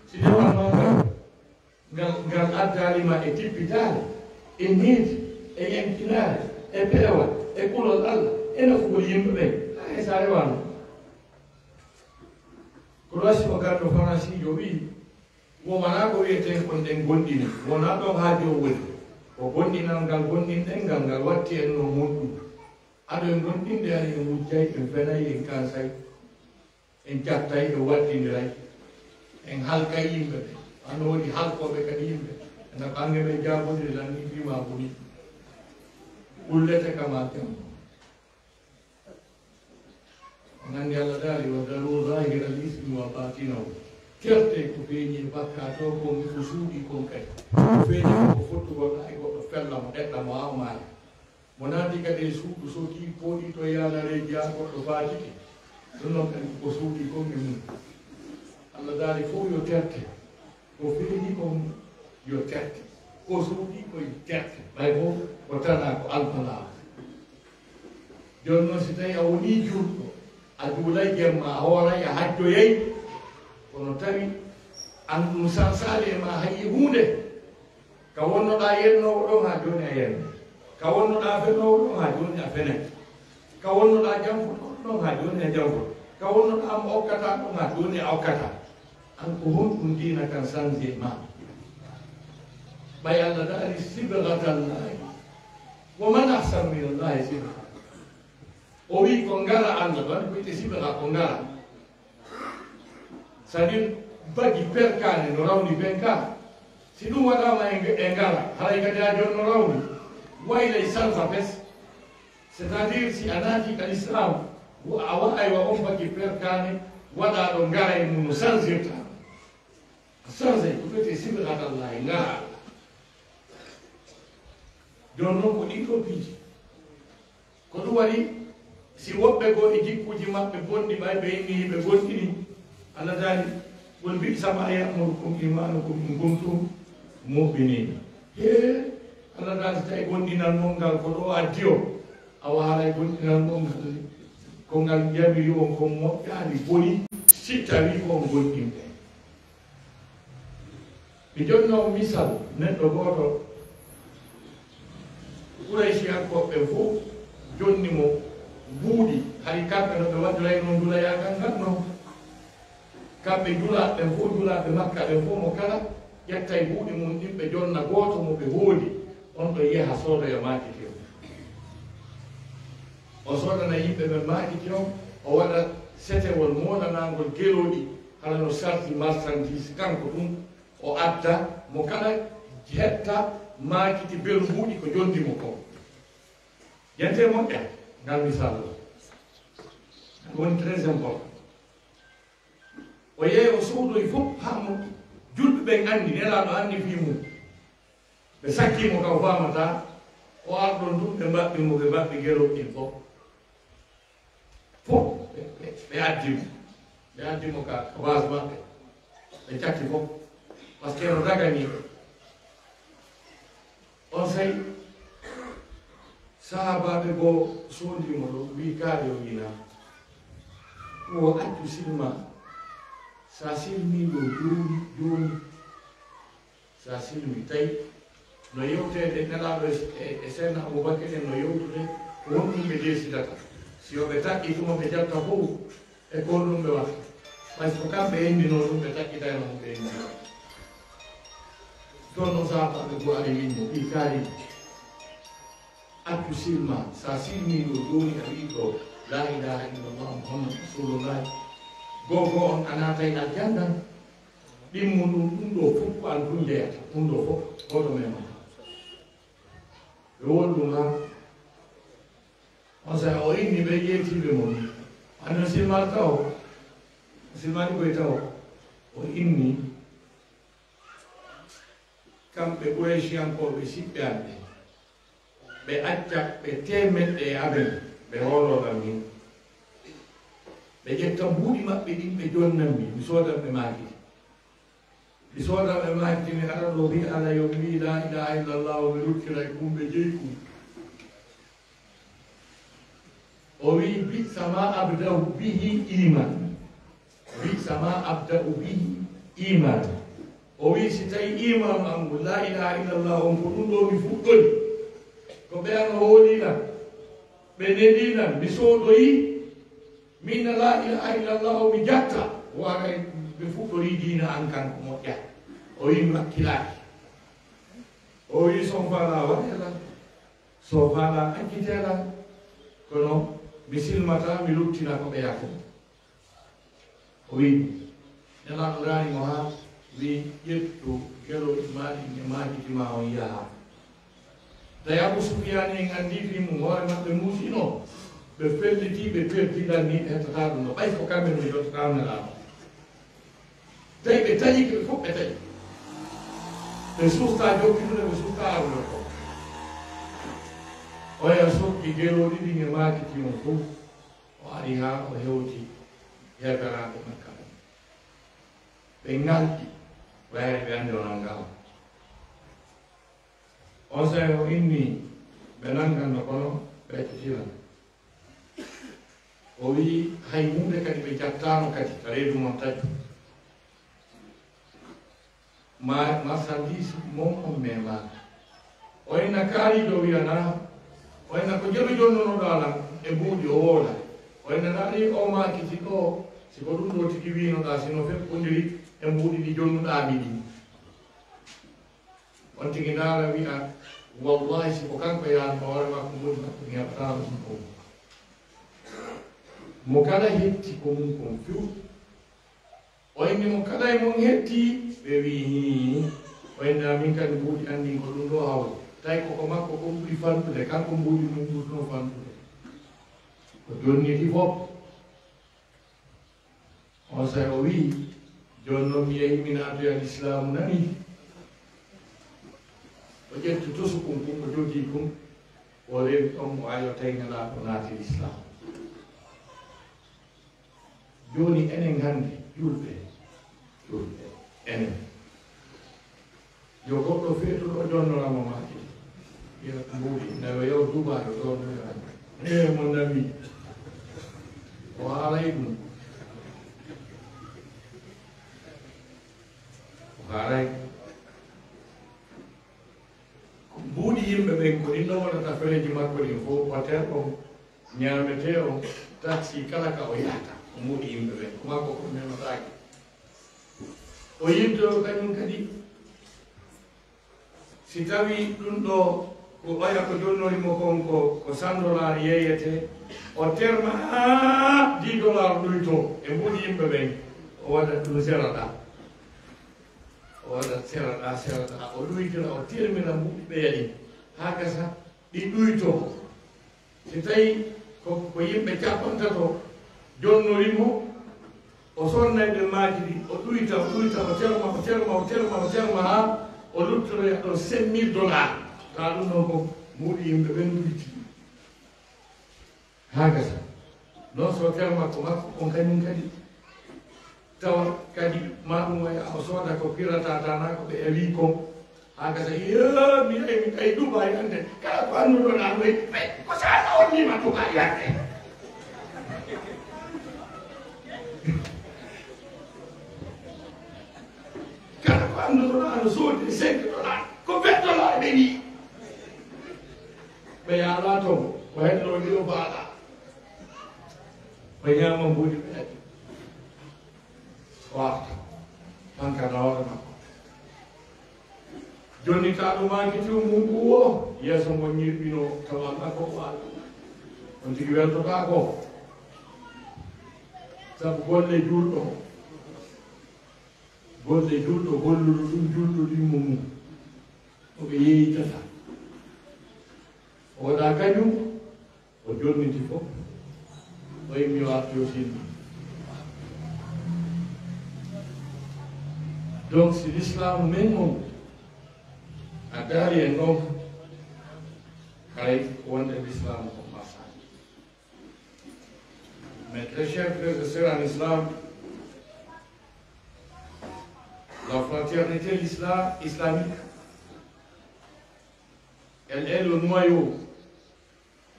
Si tawii non ngal, ngal addaali ma e tippitaare, e niiti, e yenkinaare, e peewal, e kulol Alla, e nafugol yimɓe ɓen, haa e saare waano. Ko ɗoo si o ganndo Faransiijo wi'i, wo wanaa ko wi'eten kon ɗen gonɗini, wonaa ɗon haaju on woni. Ko gonɗinal ngal gonɗinɗen ngal, ngal watti en no honɗun. Ado en gonɗinde, en wujjay, en fenay, en kansay, en jattay, en waɗɗindiray, en halkay yimɓe ɓe. Hano woni halkooɓe kadi yimɓe. Ena ɓange ɓe jaabodiri lan ni fii maa boni. Ullete kama tembo. On anndi Alla daali, "Wa daru zahira al ismi wa batinahu." Tertee ko feeñi e bakkaat o kon, ko suuɗi kon kadi. Ko feeñi ko fottugol ɗaa e goɗɗo fella mo, ɗeɗɗa mo, haa o maaya. Mo naati kadi e suudu, so kii pooɗi to yaala reeji haa goɗɗo faatike. Ɗun non kadi ko suuɗi kon e mun. Alla daali fow yo terte. Ko feeñi kon yo terte. Ko suuɗi kon yo terte. Ɓay fow ko tanaa ko alfalaa. Jooni non si tawii a wonii juulɗo, a juulay jemma, a hooray, a hajjoyay, kono tawi an ɗun sansaali e maa hay e huunde. Ka wonnoɗaa yennoowo ɗon haa jooni a yennay. Ka wonnoɗaa fenoowo ɗon haa jooni a fenay. Ka wonnoɗaa janfuɗo ɗon haa jooni a janfoto. Ka wonnoɗaa mo okkataa ɗon haa jooni a okkataa. An ko honɗun diina kan sanjee ma? Ɓay Alla daali sibghatallaahi. Wa man ahsanu minallaahi sibgha. O wi'i ko ngara Alla ɗon, ko wi'etee sibgha ko ngara. C'est-à-dire, bagi perkaane no rawni ben ka. Si ɗun waɗaama e, e ngara, haray kadi a jon no rawni. Waylay salsa fes. C'est-à-dire, si a naati ka Islam, wo a wa-, aywa, on bagi perkaane waɗaa ɗo ngara e mun no sansirta. A sansay, ko wi'etee sibghatallaahi, ngara Alla. Jon non ko ɗin ɗoo piiji. Ko ɗun waɗi, si woɓɓe goo e jikkuuji maɓɓe bonɗi, ɓay ɓe inni ɓe gomɗini, Alla daali, "Qul bi'sa ma ya'murukum imanukum in kuntum mu'minin." Hee, Alla daali, si tawi gomɗinal mon ngal ko ɗoo addi on, awa haray gomɗinal mon ngal, ko ngal yamiri on kon moƴƴaali, boni, si tawi ko on gomɗinɓe. Mi jonna on misal neɗɗo gooto. Quraysiyankooɓe ɓen fow jonni mo mbuuɗi, hari kamɓe no ɓe waɗirayno ndulayaagal ngal non. Kamɓe julaaɓe ɓen fow, julaaɓe Makka ɓen fow, mo kala ƴettay mbuuɗi mun ɗin, ɓe jonna gooto mo ɓe hooli, on ɗon yaha soodoya maakiti on. O soodana yimɓe ɓen maakiti on, o waɗa setewol moolanaangol gelooɗi, hara no sarti marchandise kanko tun, o adda, mo kala hetta maakiti beru mbuuɗi ko jondi mo kon. Jente moƴƴa, ngal misal ɗoo. Ɗun woni très important. O yehi, o soodoyi fow, haa mo julɓe ɓen anndi, Nelaaɗo anndi fii mun. Ɓe sakkii mo ka o faamataa, o arɗon tun, ɓe mbaɓɓi mo, ɓe mbaɓɓi gelooɗi ɗin fow. Fow, ɓe, ɓe, ɓe addi mo. Ɓe addi mo ka, ka base maɓɓe. Ɓe cakki fow. Parce que no daganii ɓe. Onsay, sahaabaaɓe goo soondi mo ɗon, wi'i, "Kaari o wi'i naa?" Wo accu silma. Sa silmii ɗoo jooni, jooni. Sa silmii, tawi no yewteede Nelaaɗo e, e, e Seydina Abubakar en no yewtude ko honɗun ɓe deesidata. Si yo ɓe taƴƴi tuma ɓe jatta fow, e ko honɗun ɓe watta. Ɓay ko kamɓe enndinoo ɗun, ɓe taƴƴitayno mo ɓe enndinoo. Kono sahaabaaɓe goo ari wi'i mo, ɓii kaari, accu silma, si a silmii ɗoo jooni a wi'i ɗoo, laa ilaaha illallah Muhammadu Rasuulullaahi, gorko on a naatay aljanna, ɗimmo ɗum, ɗum ɗoo fof ko an tun jeyata, ɗum ɗoo fof gooto memataa. Ɓe wondu maa, on saa'i o inni ɓe ƴeetiiɓe mo, anno silmaali tawo, silmaali koye tawo, o inni, Kamɓe Qurayshiyankooɓe siɓɓe an ɓen, ɓe acca ɓe teemeɗɗe e amen, ɓe hooloo lan min. Ɓe ƴetta mbuuɗi maɓɓe ɗin, ɓe jonnan mi, mi soodan ɓe maakiti. Mi soodan ɓe maakiti, mi ara ɗoo, mi ala yo mi wi'i laa ilaaha illallah, mi luttira e kumɓe jeyi kum. O wi'i, "Bi'sa ma abda'u bihi iman." "Bi'sa ma abda'u bihi iman." O wi'i, "Si tawi iman an, la ilaha illallah on, ko ɗum ɗo mi fuɗɗori, ko ɓe an hooli lan, ɓe neli lan, mi soodoyi, min la ilaha illallah o mi jatta, waray ɓe fuɗɗori diina an kan ko moƴƴa." O wi'i, "Mi wakkilaaki." O wi'i, "So on faalaa waɗee lan." So faalaa accitee lan, kono mi silmataa, mi luttina ko ɓeya kon. O wi'i, Nelaaɗo daari mo haa wi'i, "Ƴettu gelooɗi maa ɗin e maakiti maa on yahaa." Tawi Abu Sufyaani en anndii fii mum, hoore maɓɓe muusino, ɓe fellitii, ɓe perdi lan nii, ɓe heɓtataa ɗum ɗo. Ɓay ko kamɓe no yontataa Nelaaɗo. Tawi ɓe taƴike, ɓe fof ɓe taƴi. Ɓe suustaa jokkitude, ɓe suustaa arde ko. Oya sokki gelooɗi ɗin e maakiti on fof, o ari haa o hewti heeferaaɓe Makka ɓen. Ɓe ŋalɗi, ɓayri ɓe anndi on an ngawa. On saa'i o inni ɓe nannganno kono ɓe accitiran. O wi'i, hay huunde kadi ɓe jattaano kadi ka reedu mon taƴu. Ma, marchandise mon on memaaka. O inna kaarijo wi'ana, o inna ko jelu jonnunoɗaa lan e mbuuɗi o wooda. O inna ndaari o maakiti ɗo, si ko ɗum ɗo tigi wi'unoɗaa, si no feɓɓondiri e mbuuɗi ɗi jonnuɗaa mi ɗin. On tigi ndaara wi'a, "Wallahi, si ko kanko yahanno hoore makko, mbuuɗi makko mi heɓataano ɗum ɗoo." Mo kala hetti ko mun kon few. O inni mo kala e mon hetti, ɓe wi'i, "Hii." O inni, "Amin kadi mbuuɗi an ɗin ko ɗum ɗoo hawri. Tawi ko ko makko kon ɓuri fanɗude, kanko mbuuɗi mun ɓurno fanɗude." Ko jonniti fof. On saa'i o wi'i, "Jooni non mi yahii mi naatoya lislaamu nani." O ƴetti tosu kun, kun o jogii kun, o rewi ɗon, o ari o tawi Nelaaɗo naati lislaamu. Jooni enen hannde, julɓe, julɓe, enen. Yo goɗɗo feetuɗo o jonnora mo maaki. Yo mbuuɗi, nayo yaw Dubai o jonnora. Ee, mon ami. O haalay ɗum. O haalay. Ko mbuuɗi yimɓe ɓen, ko ɗin ɗon wonata fereji makko ɗin fof, hotel on, ñaametee on, taxi, kala ka o yahata, ko mbuuɗi yimɓe ɓen. Ko makko ko memataake. O yiltoyo kañum kadi, si tawii ɗum ɗoo ko oya ko jonnori mo kon ko, ko cent dollars yeeyetee, o terma haa dix dollars ɗuytoo e mbuuɗi yimɓe ɓen, o waɗa ɗum seraɗa. O waɗa seraɗa, seraɗa, o ɗuytira, o termira mbuuɗi ɓeya ɗin, haa gasa ɗi ɗuytoo. Si tawii ko, ko yimɓe cappantato jonnori mo, o sonnay ɓe maaki ɗi, o ɗuyta, o ɗuyta, o terma, o terma, o terma, o terma, haa o luttoroya ɗon cinq mille dollars. Kaa ɗum ɗon ko mbuuɗi yimɓe ɓen ɗuyti. Haa gasa. Non so terma ko makko on kañum kadi. Tawa kadi ma ɗum waya o sooda ko pirata tana ko ɓe ewi kon. Haa gasa, "Iyo, mi yehi, mi tawi Dubai hannde. Kala ko annduɗon an ɗoy, ɓe, ko saana on nima Dubai hannde." Kala ko annduɗon an soodi cinq dollars, ko vingt dollars ɓe ni. Ɓe yaalaa ton, ko hen ɗo ɗi o baalaa. O ñaama mbuuɗi ɓe adi. O arta. Hanka na hoore makko. Jonnitaaɗo maaki cuumungu o, yeeso ngon ñirɓinoo, tawa alaa ko waawi. On tigi weltotaako. Sabu golle juulɗo, golle juulɗo golluɗo ɗum juulɗo ɗimmo mum, o ɓe yeeyitata. O waɗa kañum, o jonniti fof, o immi o arti o sinni. Donc, si l'islam men on a daari e ɗon, kay wonde l'islam ko masani. Mes très chers frères et sœurs en islam, la fraternité l'islam islamique, elle est le noyau,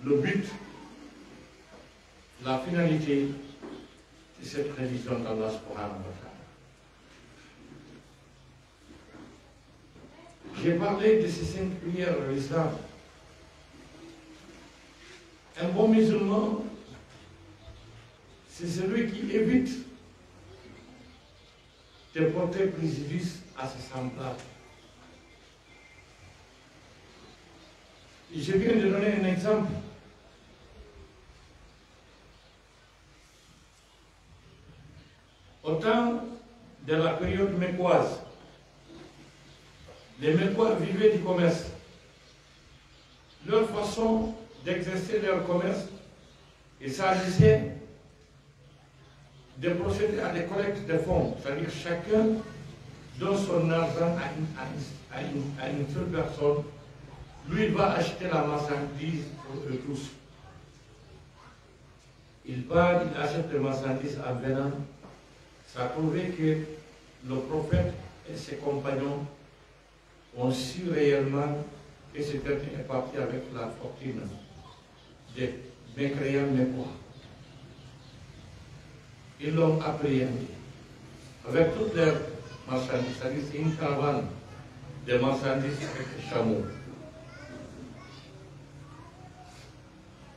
le but, la finalité de cette religion d'Allah subhanahu wa ta'ala. J'ai parlé de ces cinq piliers de l'islam. Un bon musulman, c'est celui qui évite de porter préjudice à ses semblables. Je viens de donner un exemple. Au temps de la période mecquoise, les Mecquois vivaient du commerce. Leur façon d'exercer leur commerce, il s'agissait de procéder à des collectes de fonds, c'est-à-dire chacun donne son argent à une, à une, à une, à une seule personne, lui va acheter la marchandise pour eux tous. Il part, il achète des marchandises en venant. Ça prouvait que le prophète et ses compagnons ont su réellement que ce dernier est parti avec la fortune des mécréants mecquois. Ils l'ont appréhendé avec toutes leurs marchandises, c'est-à-dire c'est une caravane de marchandises avec des chameaux.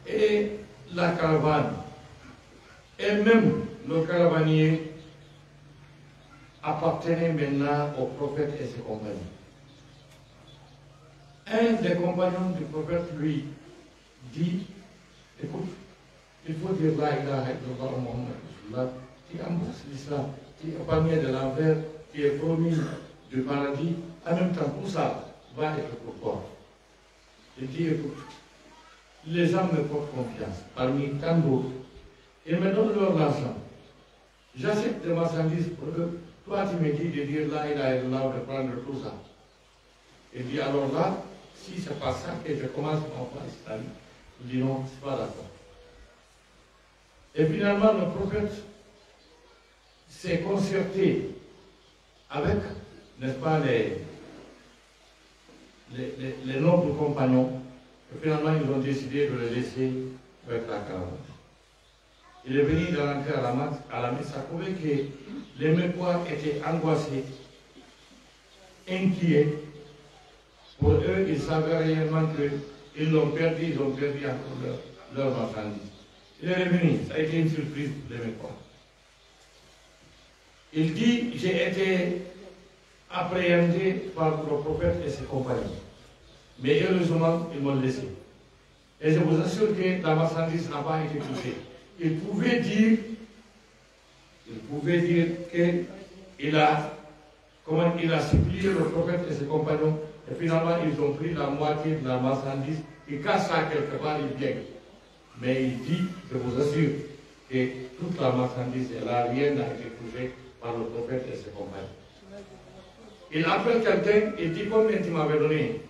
Et la caravane, et même le caravanier appartenait maintenant au prophète et ses compagnons. Un des compagnons du prophète lui dit, écoute, il faut dire la ilaha illallah Muhammad Rasulullah, tu embrasses l'islam, tu es épargné de l'enfer, tu es promis du paradis, en même temps tout ça va être pour toi. Il dit, écoute, les gens me portent confiance parmi tant d'autres. Ils me donnent leur argent. J'achète des marchandises pour eux. Toi, tu me dis de dire la ilaha illallah, de prendre tout ça. Il dit, alors là, si c'est pas ça que je commence mon foi islamique, il dit non, c'est pas d'accord. Et finalement, le prophète s'est concerté avec, n'est-ce pas, les, les, les, les nobles compagnons. Et finalement, ils ont décidé de le laisser avec la caravane. Il est venu de rentrer à la, ma- à la maison. Ça prouvait que les Mecquois étaient angoissés, inquiets. Pour eux, ils savaient réellement que ils l'ont perdu, ils ont perdu encore leur, leur marchandise. Il est revenu, ça a été une surprise pour les Mecquois. Il dit, j'ai été appréhendé par le prophète et ses compagnons. Mais heureusement, ils m'ont laissé. Et je vous assure que la marchandise n'a pas été touchée. Il pouvait dire, il pouvait dire que il a, comment, il a supplié le prophète et ses compagnons, et finalement ils ont pris la moitié de la marchandise, ils cachent ça quelque part, ils viennent. Mais il dit, je vous assure que toute la marchandise est là, rien n'a été touché par le prophète et ses compagnons. Il appelle quelqu'un, il dit, combien tu m'avais donné?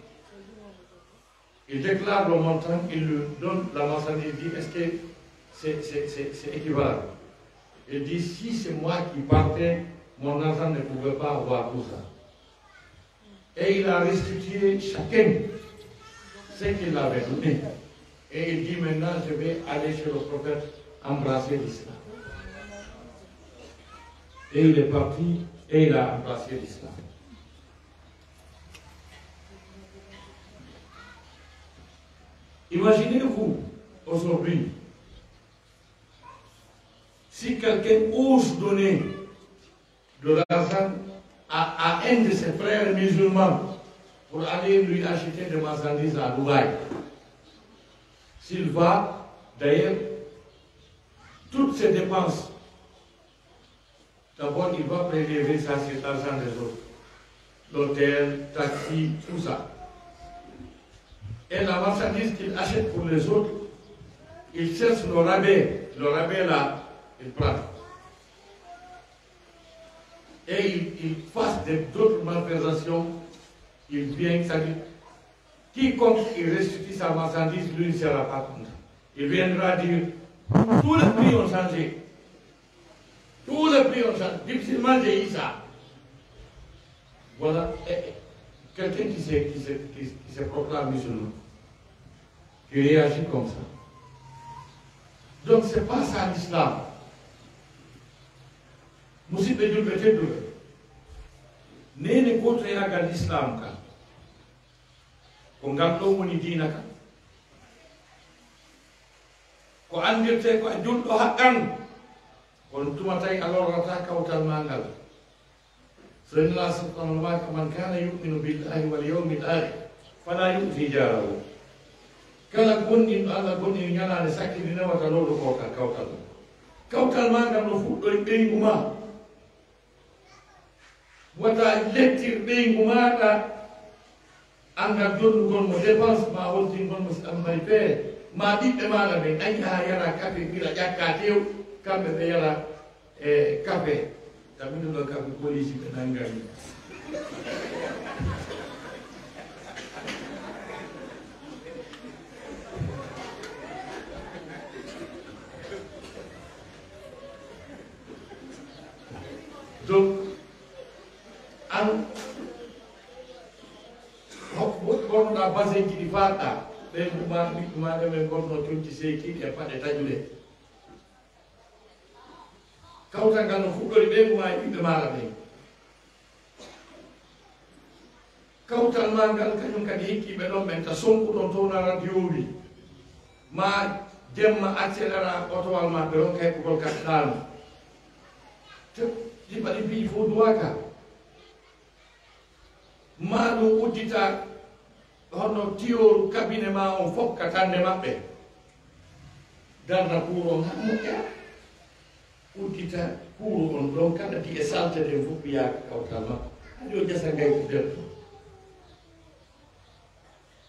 Il déclare le montant, il lui donne la marchandise, il dit, est-ce que c'est, c'est, c'est, c'est équivalent? Il dit, si c'est moi qui partais, mon argent ne pouvait pas avoir tout ça. Et il a restitué chacun ce qu'il avait donné. Et il dit, maintenant, je vais aller chez le prophète embrasser l'islam. Et il est parti et il a embrassé l'islam. Imaginez-vous aujourd'hui, si quelqu'un ose donner de l'argent à, à un de ses frères musulmans pour aller lui acheter des marchandises à Dubaï. S'il va, d'ailleurs, toutes ses dépenses, d'abord, il va prélever ça sur l'argent des autres. L'hôtel, taxi, tout ça. Et la marchandise qu'il achète pour les autres, il cherche le rabais. Le rabais là, il prend. Et il, il fasse des, d'autres malversations, il vient, ça dit, quiconque il restitue sa marchandise, lui ne sera pas content. Il viendra dire, tous les prix ont changé. Tous les prix ont changé. Difficilement, j'ai eu ça. Voilà. Et quelqu'un qui se, qui se, qui, qui se proclame musulman, qui réagit comme ça. Donc, c'est pas ça l'islam. Musidɓe julɓe tedduɓe, neene gootoyaagal Islaamu kan, ko ngal ɗoo woni diina kan. Ko anndirtee ko a julɗo haqqan, kono tuma tawi a lorrataa kawtal maa ngal. Seydina sallallahu alaihi wasallam, man kana yu'minu billahi wal yawmil akhir fala yu'zi jarahu. Kala gonɗinɗo Allah, gonɗinɗo ñalaande sakkitiinde, wata lorru kawtal, kawtal mum. Kawtal maa ngal no fuɗɗori ɓeyngu maa. Wata lettir ɓeyngu maaɗa, anngal jonnugol mo dépense, ma holtingol mo si ɗan mari feere, ma ɓiɓɓe maaɗa ɓen, a yaha yara kafe, ɓira ƴakka tew, kamɓe ɓe yara e kafe, tawi minen ɗoo kafe poliisi ɓe nanngani. Donc, an, hokko ɓornuɗaa basenji ɗi faaɗɗaa, ɓen ɗuma, ɓiɓɓe maaɗa ɓen ngonnoo conci seekiiɗi e paɗe taƴuɗe. Kawtal ngal no fuɗɗori ɓeyngu maa e ɓiɓɓe maaɗa ɓen. Kawtal maa ngal, kañum kadi hikkiiɓe ɗon ɓen, ta sonkuɗon toon na radio wi, maa jemma accéléré otowal maa, ɓe ronka heɓugol kadi ɗaano. Te ɗi mbaɗi piiji fof duwaaka. Maa ɗum uddita honno tiyooru kabine maa on fof ka tannde maɓɓe. Darna kuur on haa moƴƴa, uddita kuuru on ɗon, kala di'e salte ɗen fof piyaa ka kawtal makko. Haa yo jasa ngayku nder ton.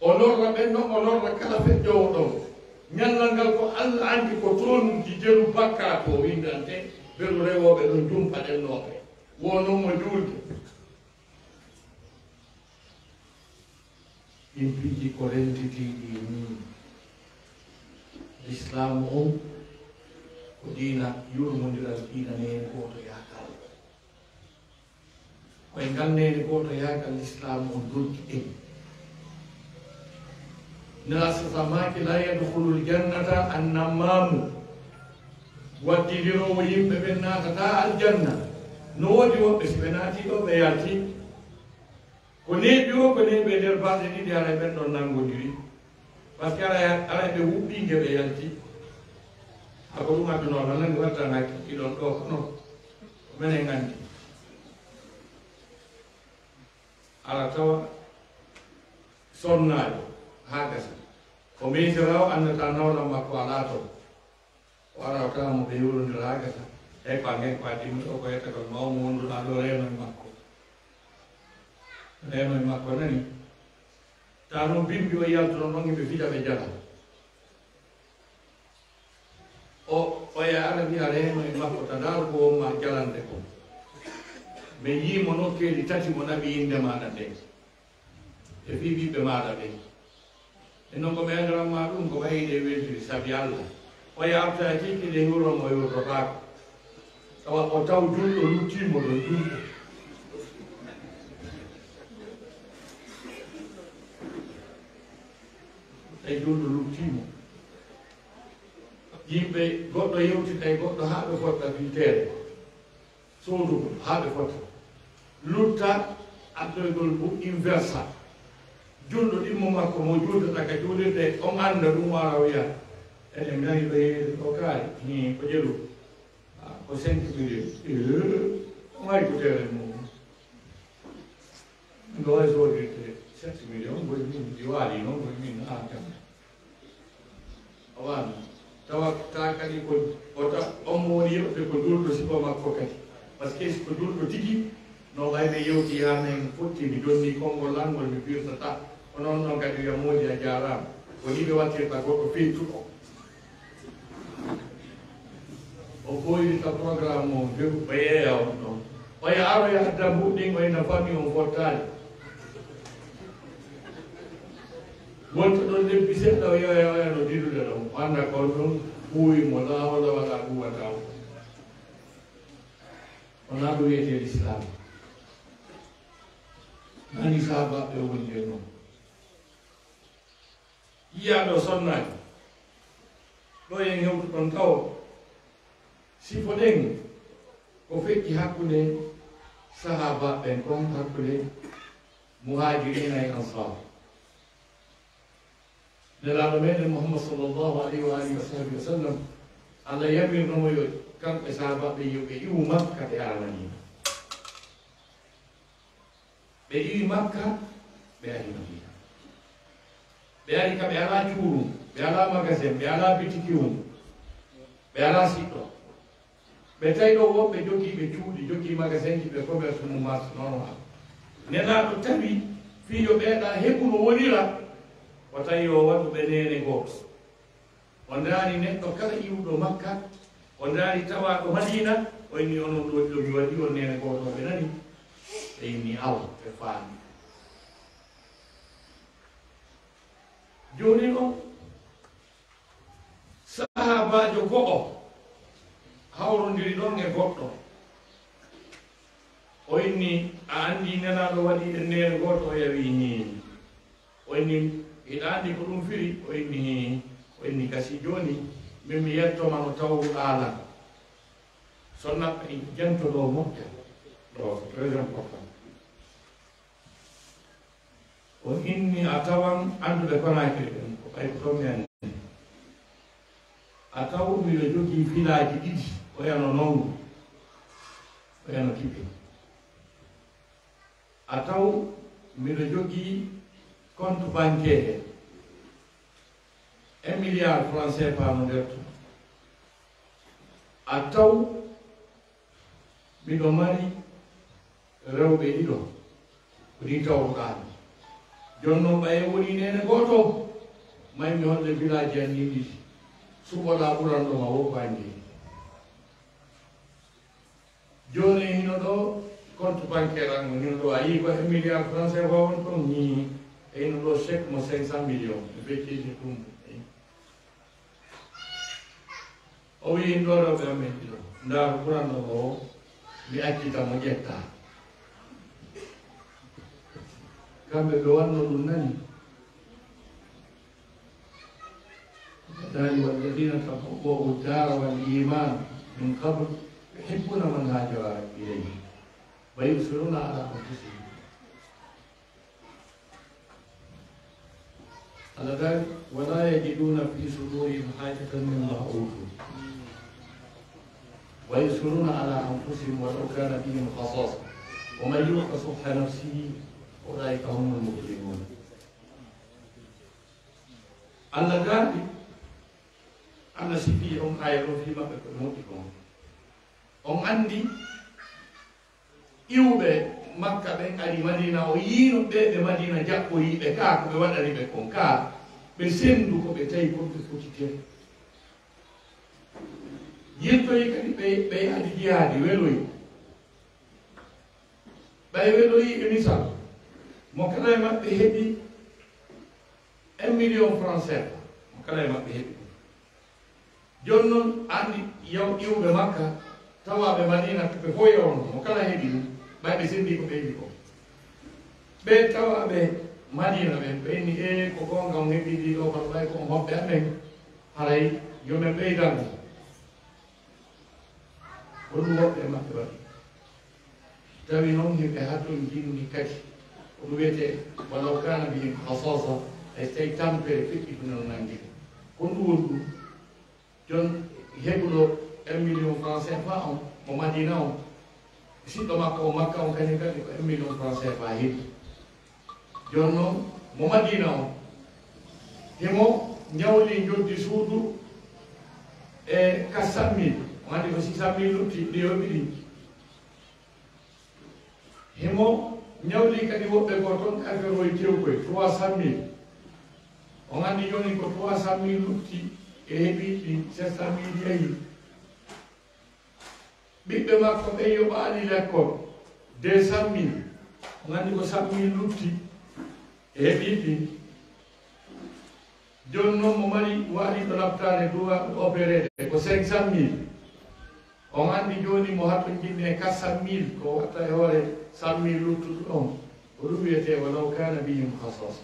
O lorra ɓen non, o lorra kala feƴƴoowo ɗon. Ñallal ngal ko Alla anndi ko toon di jelu bakkaa to windante, beru rewooɓe ɗon jumpa ɗennooɓe. Wo non mo juulde. Ɗin piiji ko rentitiiɗi nii. Lislaamu on ko diina yurmondiral, diina neene gootoyaagal. Ko e ngal neene gootoyaagal Lislaamu on noddi en. Nelaaɗo sa maaki, "Laa yadkhulul jannata annammaamu." Waddindiroowo yimɓe ɓen naatataa aljanna. No woodi woɓɓe, si ɓe naatii ɗoo, ɓe yaltii. Ko neeɓi o, ko neeɓi e nder balɗe ɗiɗi, haray ɓen ɗon nanngondiri. Parce que haray, haray ɓe wuɓɓii nge ɓe yalti. Haa ko ɗum adduno on, nani watta hakkilɗon ɗoo kono ko menen anndi. Ala tawa sonnaajo haa gasa. Ko miijoraawo anndataa nawlam makko alaa ton. O ara o tawa mo ɓe yewlondira haa gasa. Tawi ko a ngen ko a dimmi ɗo ko yettagol mawmo wonduɗaa ɗo reeno e makko. Reeno e makko nani. Tawa noon bimbi o yaltuno noon yimɓe fija ɓe jala. O, o yaha ara wiya reeno e makko ta ndaaru ko wonma jalande ko. Mi yii mo nokkeeli tati mo naɓi innde maaɗa nden. E fii ɓiɓɓe maaɗa ɓen. E non ko mi anndiran ma ɗum ko ɓay hiɗen weltiri sabi Alla. O yaltaaki kile wuro mo yurtotaako. Tawa o taw julɗo luttiimo ɗon julɗo. Tawi julɗo luttiimo. Yimɓe goɗɗo yewtita e goɗɗo haa ɓe fotta fii teere. Soodugol haa ɓe fota. Lutta addoygol ngu inversa. Julɗo ɗimmo makko mo juultata ka juulirde, on annda ɗum, o ara o wiya, "Eɗen ngari ɗo yeeyde ɗo kaari, hii, ko jelu. Ah, ko cinq millions. Eh, ko hay ko teere mum. Ngo hay soodirde." Sept millions, koye min mi waali non, koye min aan kam. A waali. Tawa ta kadi ko, o ta-, on mo woni yeɓude ko juulɗo sifa makko kadi. Parce que si ko juulɗo tigi, no way ɓe yewti haa men fottini, jonni konngol lanngol mi firtata. Kono on non kadi wiya moodi a jaaraama. Ko ni ɓe wattirta goɗɗo feytuɗo. O ɓooyri ka programme o, o yeeya on ɗon. O yaha, o yaha dambuɗe ɗin, o ina famille on fottaali. Wonta ɗon lebbi seɗɗa, o yeeya, o yeeya no didude ɗon. O annda ko on ɗon ɓooyi mo, laa walla wala ɗum wata o. O naa ɗum wiyetee Lislaam. Nani saabaaɓe wonde non. Yiyaaɓe o sonnaani. Ɗo en hewtuɗon tawo. Sifo ɗen ko feƴƴi hakkunde sahaabaaɓe ɓen kon, hakkunde muhaajiriina e ansaar. Nelaaɗo meɗen Muhammad sallallahu alayhi wa alihi wa sahbihi wa sallam, Allah yamirno mo yo kanko e sahaabaaɓe yo ɓe iwu Makka ɓe ara Madiina. Ɓe iwi Makka, ɓe ari Madiina. Ɓe ari ka ɓe alaa cuurum, ɓe alaa magasin, ɓe alaa bitikiwum, ɓe alaa siɗɗo. Ɓe tawi ɗo woɓɓe jogii ɓe cuuɗi, jogii magasinji, ɓe commerce mum marche normal. Nelaaɗo tawi fii yo ɓeeɗa heɓu no wonira, o tawi yo waɗu ɓe neene gooto. O ndaari neɗɗo kala iwuɗo Makka, o ndaari tawaaɗo Madiina, o inni onon ɗo ɗiɗo mi waɗi on neene gooto, ɓe nani? Ɓe inni awa, ɓe faami. Jooni non, sahaabaajo go'o hawrondiri ɗon e goɗɗo. O inni, "A anndi Nelaaɗo waɗi en neene gooto?" O yawi, "Hii." O inni, "Hiɗa anndi ko ɗum firi?" O inni, "Hii." O inni, "Kasi jooni, min mi yetto ma no tawruɗaa lan." Sonna ɓe janto ɗo moƴƴa. Ɗo, très important. O inni a tawan annduɓe Konaakiri ɓen, ko ɓay ko toon mi anndi. A taw miɗo jogii filaaji ɗiɗi, oyano nongu, oyano kiɓe. A taw miɗo jogii compte bancaire, un milliard francs C F A no nder ton. A taw miɗo mari rewɓe ɗiɗo, ko nii tawruɗaa mi. Jooni non, ɓay en wonii neene gooto, may mi holle filaaji an ɗin ɗiɗi. Suɓoɗaa ɓuranɗo ma woo ko anndi. Jooni hino ɗo, compte bancaire an on hino ɗo, a yii ko un milliard francs C F A woni ton? Nii, e hino ɗo chèque mo cinq cent millions, mi fecciti ɗum. O wi'i, "Ɗoo rewɓe amen ɗiɗo, ndaaru ɓuranɗo mo o, mi accita mo ƴetta." Kamɓe ɓe wanno ɗum nani. Dali, "والذين تبوأوا الدار والإيمان من قبل يحبون من هاجر إليهم ويؤثرون على أنفسهم." Allah daali, "ولا يجدون في صدورهم حاجة مما أوتوا ويؤثرون على أنفسهم ولو كان بهم خصاصة ومن يوق شح نفسه فأولئك هم المفلحون." Allah daali, Allah sifii on aaya ɗon fii maɓɓe ko ɓe moƴƴi kon. On anndi iwɓe Makka ɓen ari Madiina, o yiino ɓe, ɓe Madiina jaɓɓoyi ɓe, kaa ko ɓe waɗani ɓe kon, kaa ɓe senndu ko ɓe tawi kon ɓe fotitee. Yiltoyi kadi ɓe, ɓe yaadi jihaadi, weloyi. Ɓay weloyi e misal, mo kala e maɓɓe heɓi un million francs C F A, mo kala e maɓɓe heɓi ɗum. Jooni non, anndi yaw-, iwɓe Makka, tawaaɓe Madiina, ɓe fow yawno, mo kala heɓi ɗum, ɓay ɓe senndi ko ɓe heɓi ko. Ɓe tawaaɓe Madiina ɓen, ɓe inni, "Ee, ko goonga, on heɓi ɗi ɗoo, kono ɓay ko on hoɓɓe amen, haray yo men ɓeydan on." Ko ɗum woɓɓe e maɓɓe waɗi. Tawi non hiɓe hatonjinni kadi. Ko ɗum wiyetee, "ولو كان بهم خصاصة", hay so tawi tampere feƴƴi ko non nanndi ɓe. Ko ɗum woni ɗum. Jon heɓuɗo un million francs C F A on, mo Madiina on, siɗɗo makko o Makka on, kañum kadi ko un million francs C F A heɓi. Jooni non, mo Madiina on, himo ɲawli njoddi suudu e quatre cent mille. On anndi ko six cent mille lutti, ɗi yoɓi ɗin. Himo ɲawli kadi woɓɓe goo ton, affaire oy kewkoy, trois cent mille. On anndi jooni ko trois cent mille lutti e heɓi ɗin, sept cent mille yahi. Ɓiɓɓe makko ɓen yoɓaali lekkol, deux cent mille. On anndi ko cent mille lutti e heɓi ɗin. Jooni non mo mari waaliiɗo laptaare duwaaɗo opereede ko cinq cent mille. On anndi jooni mo hatonjinni e quatre cent mille ko watta e hoore cent mille luttuɗo on. Ko ɗum wiyetee walaw kaana bihim khasaasa.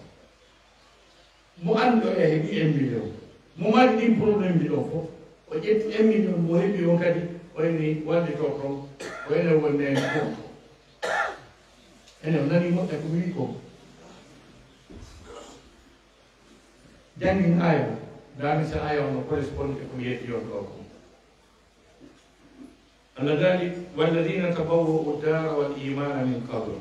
Mo anndi o yahi ɗi un million. Mo mari ɗin problème ɗi ɗon fof. O ƴetti un million mo heɓi on kadi, o ene wallitoo kon, o ene wonde en kon. Ene o nani moƴƴa ko mi wi'i kon. Janngin aaya o, ndaarni si aaya on no correspond e ko mi yeddi on ɗoo kon. Allah daali, "Walladina tabawwa'u dara wal imana min qabl."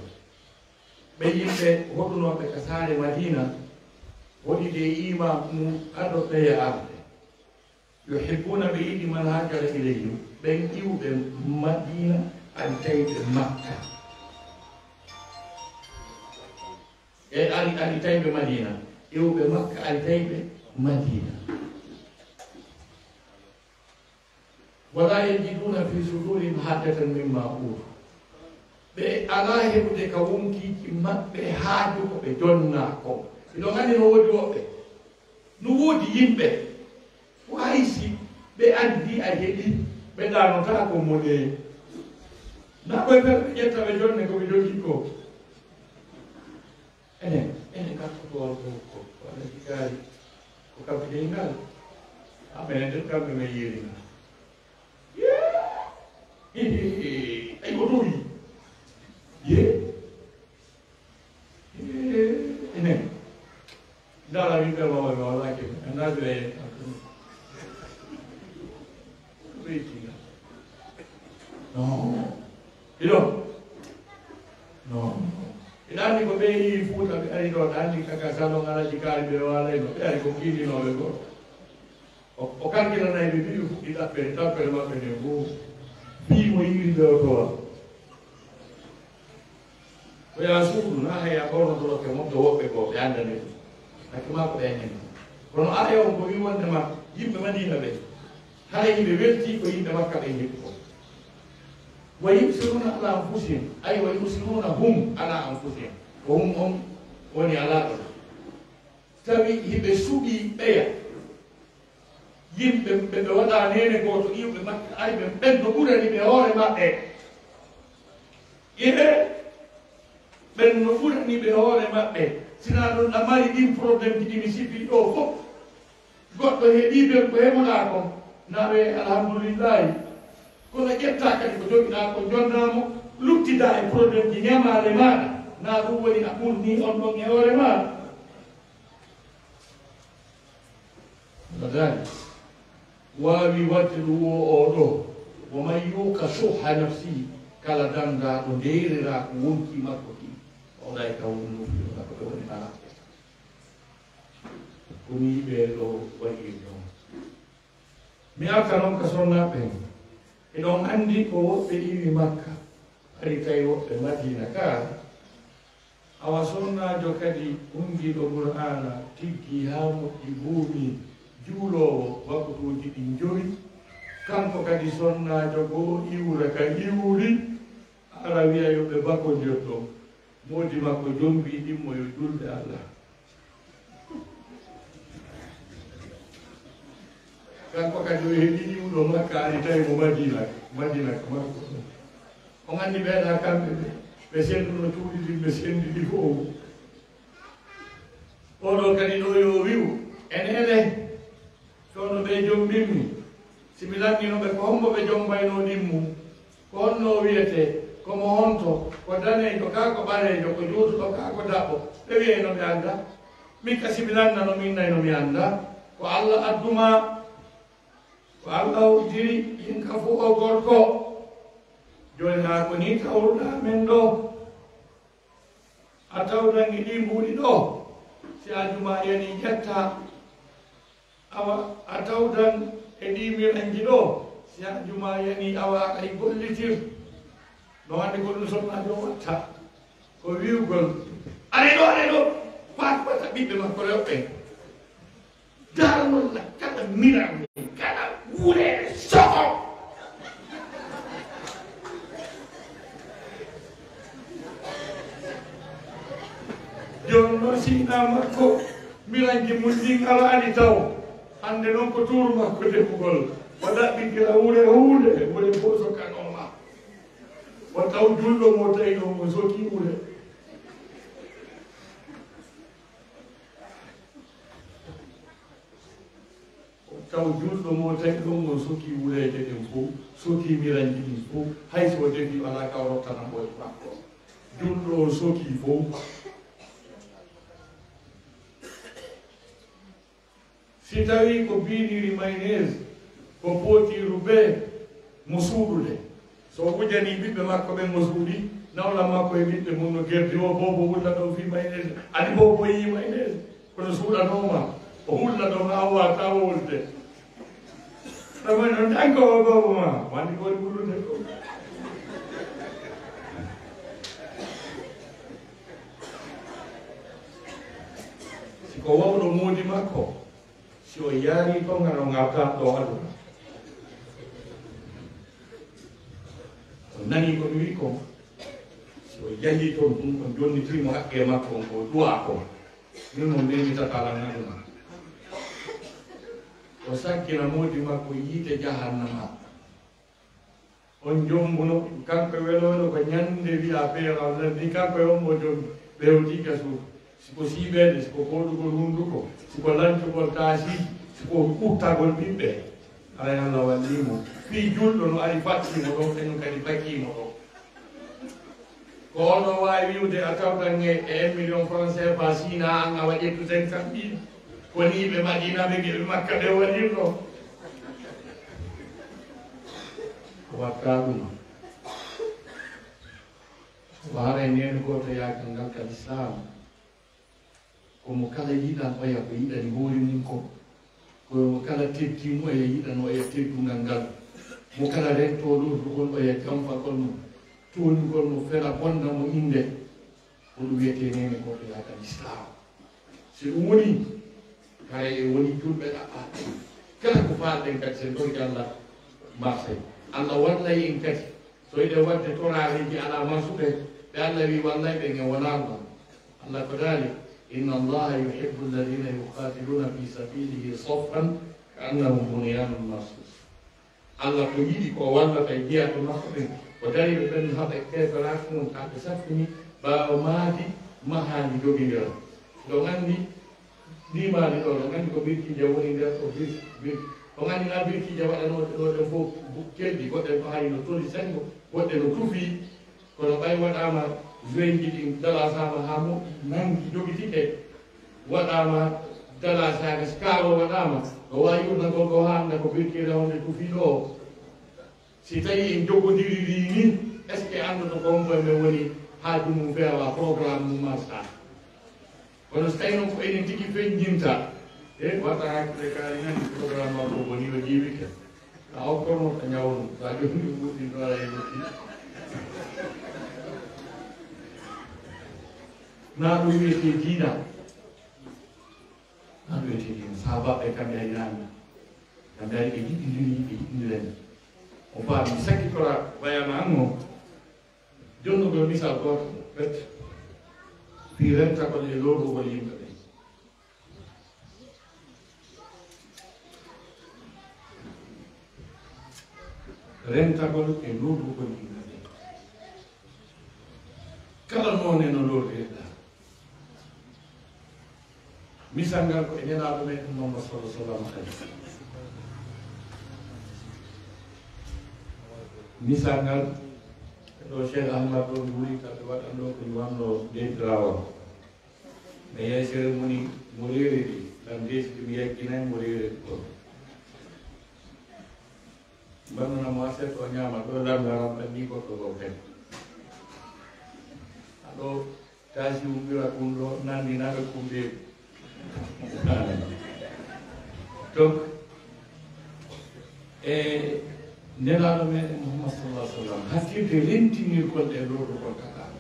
Ɓe yimɓe hoɗunooɓe ka saare Madiina, hoɗi de iman mum ado ɓeya arde. Yuhibbuna, ɓe yiɗi, man hajara ilayhim, ɓen iwɓe Madiina, alitayɓe Makka. E ari, alitayɓe Madiina, iwɓe Makka, alitayɓe Madiina. Wala yajiduna fi sudurihim hajatan mimma utu. Ɓe alaa heɓude ka wonkiiji maɓɓe haaju ko ɓe jonnaa kon. Hiɗon anndi no woodi woɓɓe, no woodi yimɓe, ko hay si ɓe anndi a heɓi, ɓe ɗaanotaako mo ne. Na koye ɓe ƴetta ɓe jonne ko ɓe jogii ko. Enen, enen gartotoo ko, ko, ko Alaji Kaari, ko kamɓe jeyi ngal. Amen, nden kamɓe men yeeri ngal. Yee! Ay, ko ɗum. Yee! Yee! Enen. Ndara min ɓe wawa, ɓe wala ke, annabi ɓe. Ɓe yittina. Non. Iɗon? Non. Hiɗa anndi ko ɓe yi'i Fuuta, ɓe ari ɗo, ɗa anndi kaka salon Alaji Kaari ɓe waalayno, ɓe ari ko kiilinooɓe goo. O, o kankilanay ɓe, ɓe fuɗɗi ɗappere, ɗappere maɓɓe nden goo. Fii mo yi'iri ɓe o towa. Ko yaa suudu, na haya ɓornotoroke moɓɓe woɓɓe goo, ɓe anndani ɗum. Hakke maa ko ɓe anndani. Kono aaya on ko wi'i wonndema yimɓe Madiina ɓe, haray hiɓe weltii ko yimɓe Makka ɓen heɓi kon. Wa yusiruna ala anfusihim, ay wa yusiruna hum ala anfusihim. Ko hum on woni alaa ɗon. Tawi hiɓe suɓii ɓeya. Yimɓe ɓe ɓe waɗaa neene gooto iwɓe Makka, ay ɓen, ɓen no ɓurani ɓe hoore maɓɓe. Ihe, ɓen no ɓurani ɓe hoore maɓɓe. Sinaa ɗun ɗa mari ɗin problème ji ɗi mi sifii ɗoo fof. Goɗɗo heɓii ɓen ko heɓuɗaa kon, naa ɓe alhamdulillahi. Kono ƴettaa kadi ko jogiɗaa kon, jonnaa mo, luttidaa e problème ji ñamaale maaɗa. Naa ɗun woni a ɓurnii on ɗon e hoore maa. No daali. Waawi waɗde ɗum wo oo ɗoo. Wa man yuuqa shuhha nafsihi, kala danndaaɗo ndeereraa ko wonkii makko kii, fa ulaa'ika humul muflihuuna, ko ɓe woni alaaɓe. Ko nii ɓee ɗoo waɗiri ɗon. Mi arta non ka sonnaaɓe ɓen. Hiɗon anndi ko woɓɓe iwi Makka, hari tawi woɓɓe Madiina ka. Awa sonnaajo kadi unngiiɗo Qur'aana, tiggi haa moƴƴi, buumi, juuloowo waktuuji ɗin jowi. Kanko kadi sonnaajo goo iwra ka iwri, ara wi'a yo ɓe bakondir ɗon. Moodi makko jombii ɗimmo yo julɓe Alla. Kanko kadi o heɓi iwɗo Makka, ari tawi mo Madiina, Madiina ka Makko. On anndi ɓeeɗa kamɓe ɓe, ɓe sennduno cuuɗi ɗin, ɓe senndi ɗi fow. Oo ɗoo kadi ɗoo yo o wi'u, enee le, ko no ɓe jommbimmi? Si mi lanndino ɓe, ko hombo ɓe jommbaynoo ɗimmu? Ko honno o wi'etee? Ko mo honto? Ko daneejo kaa ko ɓaleejo? Ko juutuɗo kaa ko daɓɓo? Ɓe wi'ay no ɓe anndaa. Min ka si mi lanndano, min nay no mi anndaa. Ko Alla addu maa. Ko Alla uddiri, min ka fow o gorko. Jooni haa ko nii tawruɗaa men ɗoo? A tawdan e ɗii mbuuɗi ɗoo, si ajumaa yanii ƴettaa. Awa, a tawdan e ɗii miranji ɗoo, si ajumaa yanii, awa, aray gollitir. No hannde ko ɗum sonnaajo watta. Ko wi'ugol, "Aree ɗoo, aree ɗoo." Faat wata ɓiɓɓe makko rewɓe. Darnol na kala miran, kala wuureede soho. Jooni noon si inaa makko, miranji mun ɗin alaani taw. Hannde noon ko tuuru makko defugol. O ɗaɓɓitira wuure huunde, woni fof so kanoo ma. O taw julɗo mo tawi ɗon o soki wuure. Taw julɗo mo tawi ɗon o sokii wureeje ɗen fow, sokii miranji ɗin fow, hay so o defii alaa ka o rottana hoore makko. Julɗo o sokii fow. Si tawii ko biiniri mayonnaise, ko pootiiru bee mo suuɗude, so o wujanii ɓiɓɓe makko ɓen o suuɗii, nawla makko e ɓiɓɓe mun no gerdi o, boobo wulla ɗon fii mayonnaise, ani boobo yii mayonnaise. Kono suuɗanooma, o hulla ɗon haa o waawataa wowlude. Ɗum woni noon, an ko o boobo ma, wani ko woni wullude ko. Si ko wawɗo moodi makko, si o yaarii ton, hano ngartaa ɗo aduna. O nanii ko mi wi'i kon, si o yahii ton, ɗum on jonnitii mo haqqee makko on, ko o du'aa kon. Min mo memmitata lan aduna. O sakkina moodi makko yiite jahannama. On jombuno, kanko e weloono ko ñande wi'a feera lan ni, kanko e on mo jombi, ɓe hewti ka suudu. Si ko siiɓeede, si ko fooɗugol hunduko, si ko lancugol taasiiji, si ko uttagol ɓiɓɓe. Aray Alla wallii mo. Fii julɗo no ari faccii mo ɗon, ɓen kadi bakii mo ɗon. Ko on o waawi wi'ude a tawtan e, e un million francs C F A Siina an awa ƴettu cinq cent mille. Ko nii ɓe Madiina ɓe geɓe Makka ɓe waɗirno. Ko watta ɗum. Ko haray neen gooto yaakal ngal ka Lislaam. Ko mo kala yiɗan oya ko yiɗani hoore mun kon. Ko mo kala teddin oya yiɗan oya teddungal ngal. Mo kala rentoo lorrugol oya janfagol mo. Tooñugol mo fela bonda mo innde. Ko ɗum wiyetee neene ko ɓe yaaka Lislaam. Si ɗum woni, haray en woni julɓe ɗaɓɓaaɓe. Kala ko faalɗen kadi, sen torike Alla marsay. Alla wallay en kadi. So eɗen waɗde toraareeji alaa marsuɓe, ɓe Alla wi'i wallay ɓen en wonaa ɗon. Alla ko daali, "Inna Allaha yuhibbu alladhina yuqatiluna fi sabilihi saffan ka'annahum bunyanun marsus." Alla ko yiɗi ko wallata e jiyaaɓe makko ɓen, ko dariiɓe ɓen haɓa e keeferaaku mum, kamɓe sakkini ɓaawo maadi mahaandi jogindira. Ɗon anndi Ɗii maali ɗoo, no anndi ko birkiije woni nder ɗoo, bir-, bir-, no anndi naa birkiije waɗanooɗe ɗoo ɗen fof bu-, kelɗi, goɗɗe ko hay no toli senngo, goɗɗe no tufii, kono ɓay waɗaama joinji ɗin dalasaama haa moƴƴi, nanngi, jogitike, waɗaama dalasaaka, si kaaroo waɗaama, no waawi urnagol ɗoo haa annda ko birkiire honde tufii ɗoo. Si tawii en jogondirii nii, est-ce que anndoto ko honko e men woni haaju mum feewa, programme mum marsa? Kono so tawii noon ko enen tigi feññinta, e wata hakkille kaari nani programme makko ko nii o ƴiiwike. A okkorno ko ñawno, so a jogii ɗum ɓurɗi ɗo ara e nokki. Naa ɗum wiyetee diina. Naa ɗum wiyetee diina. Sahaabaaɓe kamɓe ari naani. Kamɓe ari ɓe yiɗindiri, ɓe yiɗindirani. O faami, mi sakkitora bayaana an on. Jonnugol misal gooto, bet, fii rentagol e lorrugol yimɓe ɓen. Rentagol e lorrugol yimɓe ɓen. Kala noone no lorrirɗaa. Misal ngal ko e Nelaaɗo meɗen Muhammad sallallahu alaihi wasallam kadi. Misal ngal, ɗo Cheikh Ahmad ɗo mi wuli, kamɓe waɗan ɗo ko mi wanno deedi laawol. Mi yehi cérémonie mo reeriri, ɗan deesdi mi yagginay mo reeriri ɗon. Mbannana mo aset o ñaama ɗo, lamlaram ɗan ni goɗɗo goo kadi. Aɗo Taasi ummira kun ɗo, nandi naɓe kun ɓe. Donc, e Nelaaɗo meɗen Muhammad sallallahu alaihi wasallam, hakkilde rentinirgol e lorrugol ka Kaaba.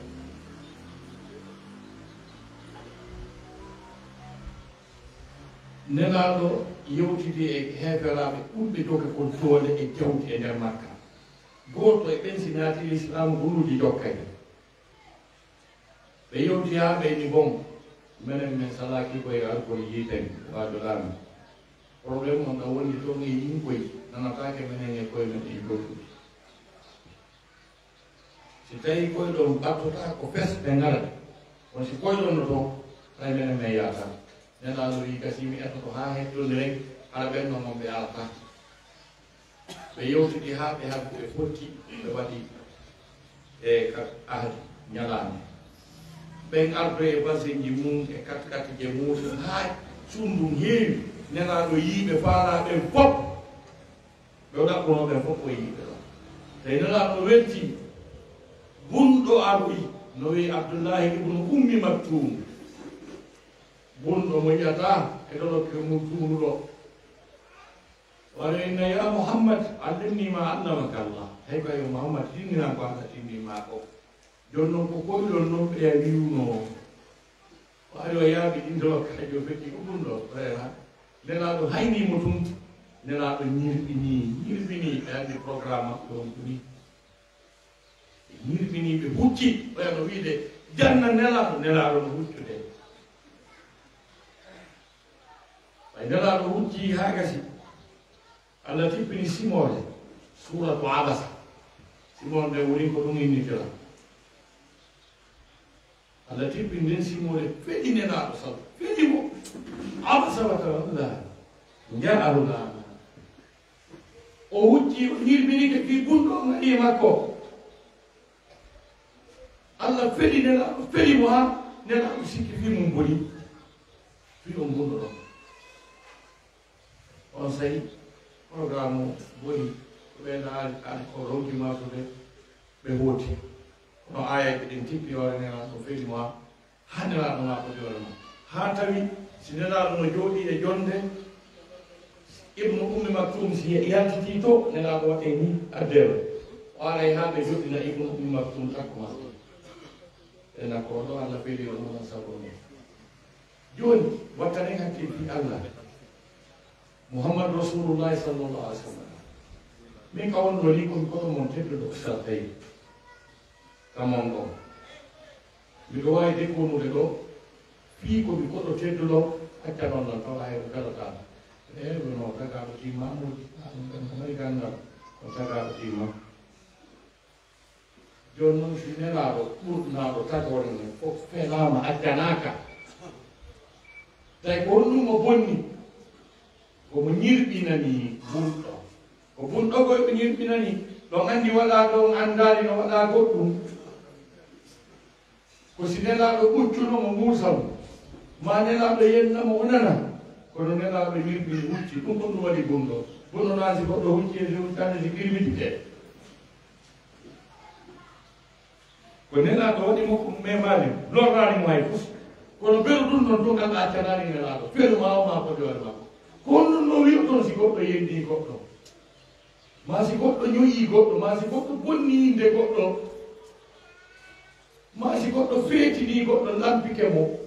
Nelaaɗo yewtidi e heeferaaɓe ɓurɓe doge kon doole e jawdi e nder Makka. Gooto e ɓen si naati Lislaamu, guluuji jokkay. Ɓe yewti haa ɓeyni bon, menen men salaaki koy argol yiiten waajoraaɓe. Problème on ɗan woni ton e yimɓe koy, nanataake menen e koye men e gootuɗi. Si tawii koy ɗon ɓattotaako fes ɓe ngara, on si koy ɗon no ton, hay menen men yaata. Nelaaɗo wi'i, "Kasi mi etoto haa heddondiren, hara ɓen non on ɓe alataa." Ɓe yewtidi haa ɓe habbi, ɓe fotti, ɓe waɗi e ka ahdi ñalaande. Ɓen ardoyi e basenji mum e katkatije muɗum haa sundun heewi. Nelaaɗo yi'i ɓe faalaa ɓen fof. Ɓe o ɗaɓɓunoo ɓen fof o yi'i ɓe ɗon. Tawi Nelaaɗo welti, bunɗo aroyi, no wi'i Abdullaahi ibnu Ummi Maktuum. Bunɗo mo yi'ataa e ɗoɗo ke mum tuunuɗo. Wano inna, "Ya Muhammad, allimni ma allamaka Allah." Hey ko yo Muhammad, tinninan ko Allah tinni ma ko. Jooni non ko koyɗon non ɓeya wi'unoo. O ari o yaaɓi ɗin ɗo, kadi o feƴƴi ko ɗum ɗo, o reena. Nelaaɗo hayni mo tun, Nelaaɗo ñirɓini, ñirɓini, ɓe anndi programme maɓɓe on tuni. Ɓe ñirɓini, ɓe hucci, ɓeya no wi'ude, janna Nelaaɗo, Nelaaɗo no huccude. Ɓay Nelaaɗo hucci haa gasi, Allah tippini simoore, suuratu Abasa. Simoore nden woni ko ɗum innitira. Allah tippini nden simoore, fedi Nelaaɗo sabu, fedi mo. Abasa wa tawalla, ja'ahu al-a'ma. O hucci, o ñirɓinike fii bunɗo on ari e makko. Allah fedi Nelaaɗo, fedi mo haa Nelaaɗo sikki fii mum boni. Fii on bunɗo ɗon. On sa'i, programme o boni, ko ɓe naali, an ko ronki masude, ɓe hooti. Kono aayeeɓe ɗin tippi hoore Nelaaɗo, fedi mo haa, haa Nelaaɗo maa ko hoore maa. Haa tawi, si Nelaaɗo no jooɗii e jonnde, Ibnu Ummi Maktuum si yaltitii to, Nelaaɗo waɗee nii, addee mo. O aray haa ɓe joɗɗina Ibnu Ummi Maktuum takko maa. Ena ko ɗo Allah fedi o ɗum on sabu ɗum. Jooni, wattanen hakkil fii Allah. Muhammad Rasulullahi sallallahu alaihi wasallam. Min ka wonno ni ko mi koɗo mon tedduɗo Ustaz Tayyib. Ka mon ɗo. Miɗo waawi dekkonude ɗo, fii ko mi koɗo tedduɗo, accanon lan tawa hay ko galataa. E, no tagaaɗo timma, mo, mari gandal, ko tagaaɗo timma. Jooni non, si Nelaaɗo ɓurnaaɗo tagoore nden fof felaama, accanaaka. Tawi ko honɗum o bonni? Ko mo ñirɓinani bunɗo. Ko bunɗo ko mo ñirɓinani. Ɗon anndi waɗaa ɗon anndaali no waɗaa goɗɗum. Ko si Nelaaɗo ɓuccuno mo muusa mo, maa Nelaaɗo yenna mo o nana, kono Nelaaɗo ñirɓini hucci. Ɗum ko ɗum waɗi bunɗo. Bunɗo naa si goɗɗo hucci e si huccaani si girmititee. Ko Nelaaɗo waɗi mo ko memaali mo, lorraani mo hay fus. Kono beru ɗum non ɗum Allah accanaani Nelaaɗo. Felu maa o maa ko joore makko. Ko honɗum no wi'oton si goɗɗo yennii goɗɗo? Maa si goɗɗo ñoyii goɗɗo, maa si goɗɗo bonnii innde goɗɗo, maa si goɗɗo feetinii goɗɗo, lampike mo.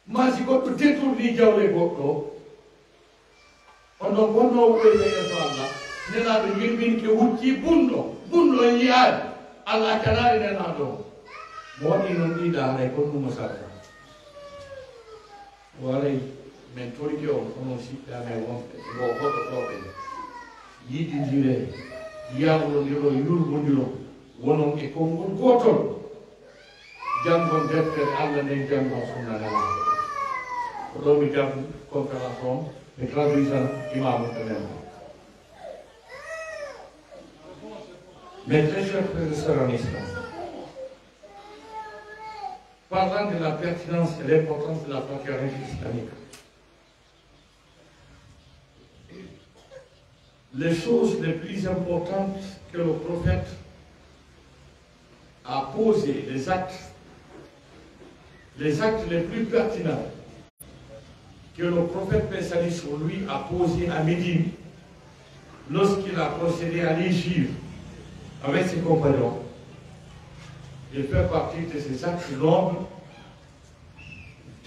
Maa si goɗɗo détourni jawle goɗɗo, on ɗon wonno waɗoyde yeeso Allah, Nelaaɗo yurminke hucci bunɗo, bunɗo on yi'aali, Allah accanaali Nelaaɗo on. Mo waɗi non ɗiɗa haray kon ɗum o sarata. Waray men torike on, onon siɓɓe amen wonɓe ɗo hoɗotooɓe, yiɗindire, yarlondiro, yurmondiro, wonon e konngol gootol. Janngon deftere Allah nden, janngon sunna Nelaaɗo. Ko ɗo mi jam conférence on, mi traduisa imaamu ɓe men. Mes très chers frères et sœurs en Islam, parlant de la pertinence et l'importance de la fraternité islamique, les choses les plus importantes que le prophète a posées, les actes Les actes les plus pertinents que le prophète, paix et salut sur lui, a posés à Médine lorsqu'il a procédé à l'hijra avec ses compagnons, il fait partie de ces actes nobles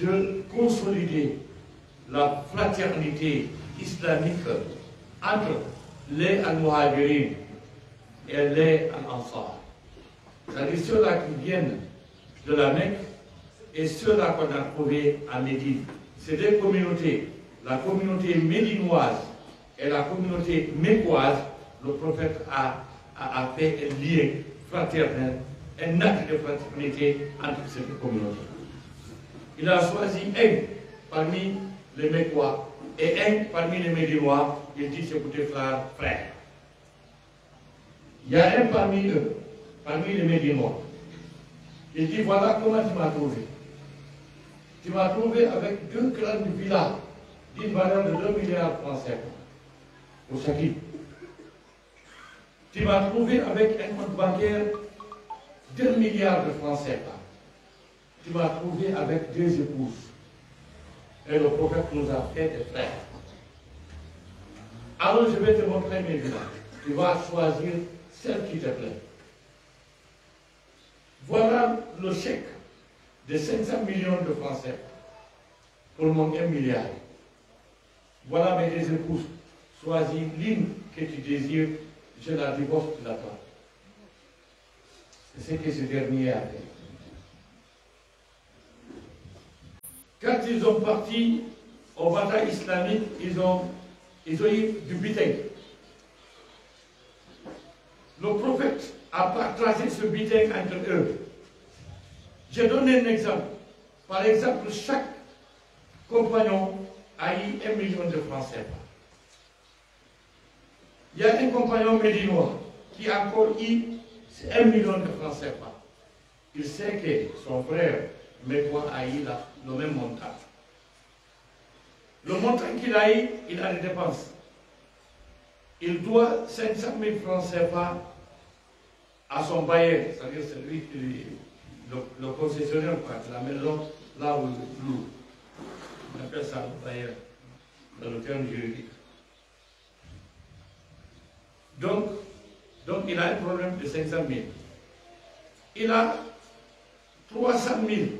de consolider la fraternité islamique entre les Al-Muhajirin et les Al-Ansar. C'est-à-dire ceux-là qui viennent de la Mecque et ceux-là qu'on a trouvés à Médine. Ces deux communautés, la communauté médinoise et la communauté mecquoise, le prophète a, a, a fait un lien fraternel, un acte de fraternité entre ces deux communautés. Il a choisi un parmi les Mecquois et un parmi les Médinois, il dit c'est pour tes frères, frères. Il y a un parmi eux, parmi les Médinois, il dit voilà comment tu m'as trouvé. Tu m'as trouvé avec deux grandes villas d'une valeur de deux milliards de francs C F A pour chacune. Tu m'as trouvé avec un compte bancaire deux milliards de francs C F A. Tu m'as trouvé avec deux épouses. Et le prophète nous a fait des frères. Alors je vais te montrer mes villas. Tu vas choisir celle qui te plaît. Voilà le chèque de cinq cents millions de francs C F A pour mon un milliard. Voilà mes deux épouses. Choisis l'une que tu désires, je la divorce de la toi. C'est ce que ce dernier a fait. Quand ils ont parti aux batailles islamiques, ils ont, ils ont eu du butin. Le prophète a partagé ce butin entre eux. Je donne un exemple. Par exemple, chaque compagnon a eu un million de francs C F A. Il y a un compagnon médinois qui a encore eu un million de francs C F A. Il sait que son frère mécois a eu la, le même montant. Le montant qu'il a eu, il a des dépenses. Il doit cinq cent mille francs C F A à son bailleur, c'est-à-dire celui qui, le, le concessionnaire, quoi, de la maison, là où il loue. On appelle ça le bailleur, dans le terme juridique. Donc, donc il a un problème de cinq cent mille. Il a trois cent mille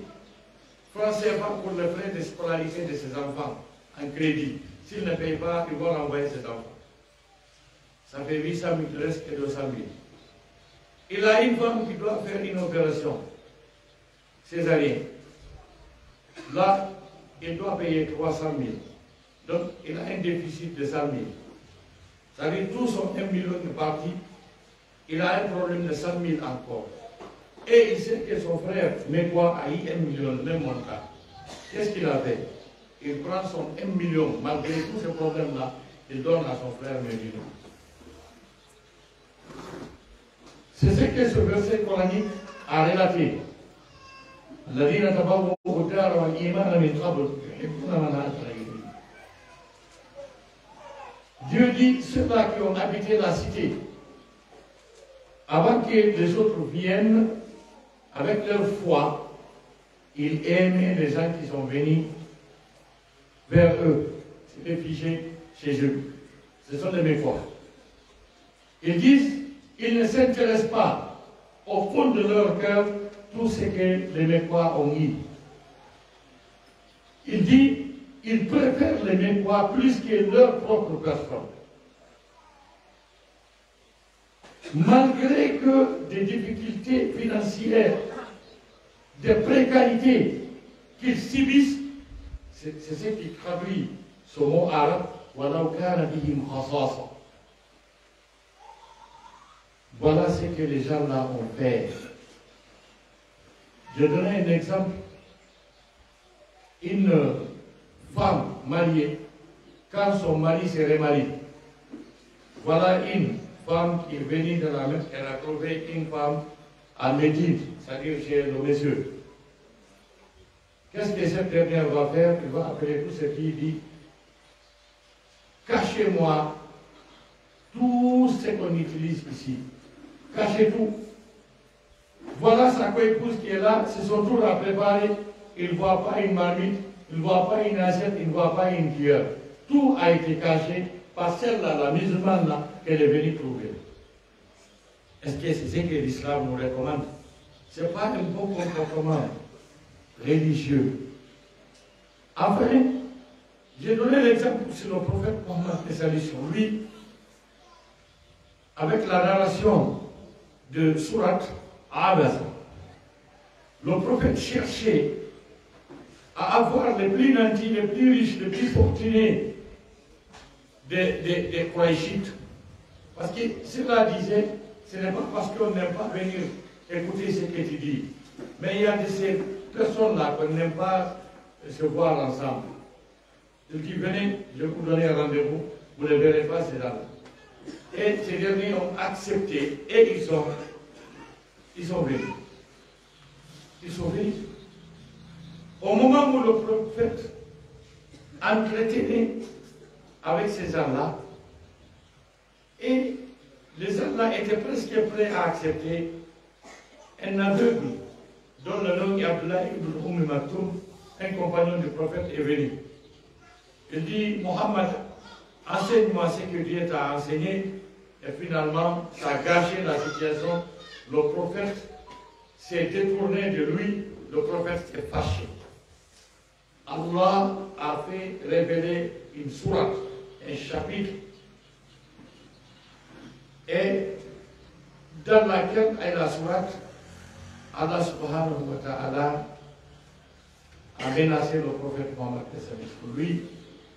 francs C F A pour les frais de scolarité de ses enfants en crédit. S'il ne paye pas, ils vont renvoyer ses enfants. Ça fait huit cent mille, il reste que deux cent mille. Il a une femme qui doit faire une opération césarienne. Là, il doit payer trois cent mille. Donc, il a un déficit de cent mille. Ça veut dire tout son un million est parti. Il a un problème de cent mille encore. Et il sait que son frère, mécois, a eu un million, le même montant. Qu'est-ce qu'il a fait? Il prend son un million, malgré tous ces problèmes-là, il donne à son frère médinois. C'est ce que ce verset coranique a relaté. الذين تبوأوا الدار والإيمان من قبل يحبون من هاجر إليهم. Dieu dit, ceux-là qui ont habité la cité, avant que les autres viennent, avec leur foi, ils aimaient les gens qui sont venus vers eux, se réfugier chez eux. Ce sont les mécois. Ils disent, ils ne s'intéressent pas au fond de leur cœur tout ce que les mécois ont eu. Il dit, ils préfèrent les mécois plus que leur propre personne. Malgré que des difficultés financières, des précarités qu'ils subissent, c'est c'est ce qui traduit ce mot arabe, ولو كان بهم خصاصة. Voilà ce que les gens-là ont fait. Je donne un exemple. Une femme mariée, quand son mari se remarie, voilà une femme qui est venue de la Mecque, elle a trouvé une femme à Médine, c'est-à-dire chez le monsieur. Qu'est-ce que cette dernière va faire? Elle va appeler tous ses filles, dit, cachez-moi tout ce qu'on utilise ici. Cachez tout. Voilà sa coépouse qui est là, c'est son tour à préparer. Il ne voit pas une marmite, il ne voit pas une assiette, il ne voit pas une cuillère. Tout a été caché par celle-là, la musulmane-là, qu'elle est venue trouver. Est-ce que c'est ce que l'islam nous recommande? C'est pas un bon comportement religieux. Enfin, j'ai donné l'exemple sur le prophète Mohammed, paix et salut sur lui, avec la narration de Surat Abasa. Le prophète cherchait à avoir les plus nantis, les plus riches, les plus fortunés des, des, des Qurayshites. Parce que ceux-là disaient, ce n'est pas parce qu'on n'aime pas venir écouter ce que tu dis, mais il y a de ces personnes-là qu'on n'aime pas se voir ensemble. Il dit, venez, je vais vous donner rendez-vous, vous ne verrez pas ces gens-là. Et ces derniers ont accepté et ils sont, ils sont venus. Ils sont venus. Au moment où le prophète entretenait avec ces gens-là, et les gens-là étaient presque prêts à accepter, un aveugle dont le nom est Abdullah ibn Umm Maktoum, un compagnon du prophète, est venu. Il dit, Mohammed, enseigne-moi ce que Dieu t'a enseigné. Et finalement, ça a gâché la situation. Le prophète s'est détourné de lui, le prophète s'est fâché. Allah a fait révéler une sourate, un chapitre, et dans laquelle est la sourate, Allah subhanahu wa ta'ala a menacé le prophète Mohammed, paix et salut sur lui,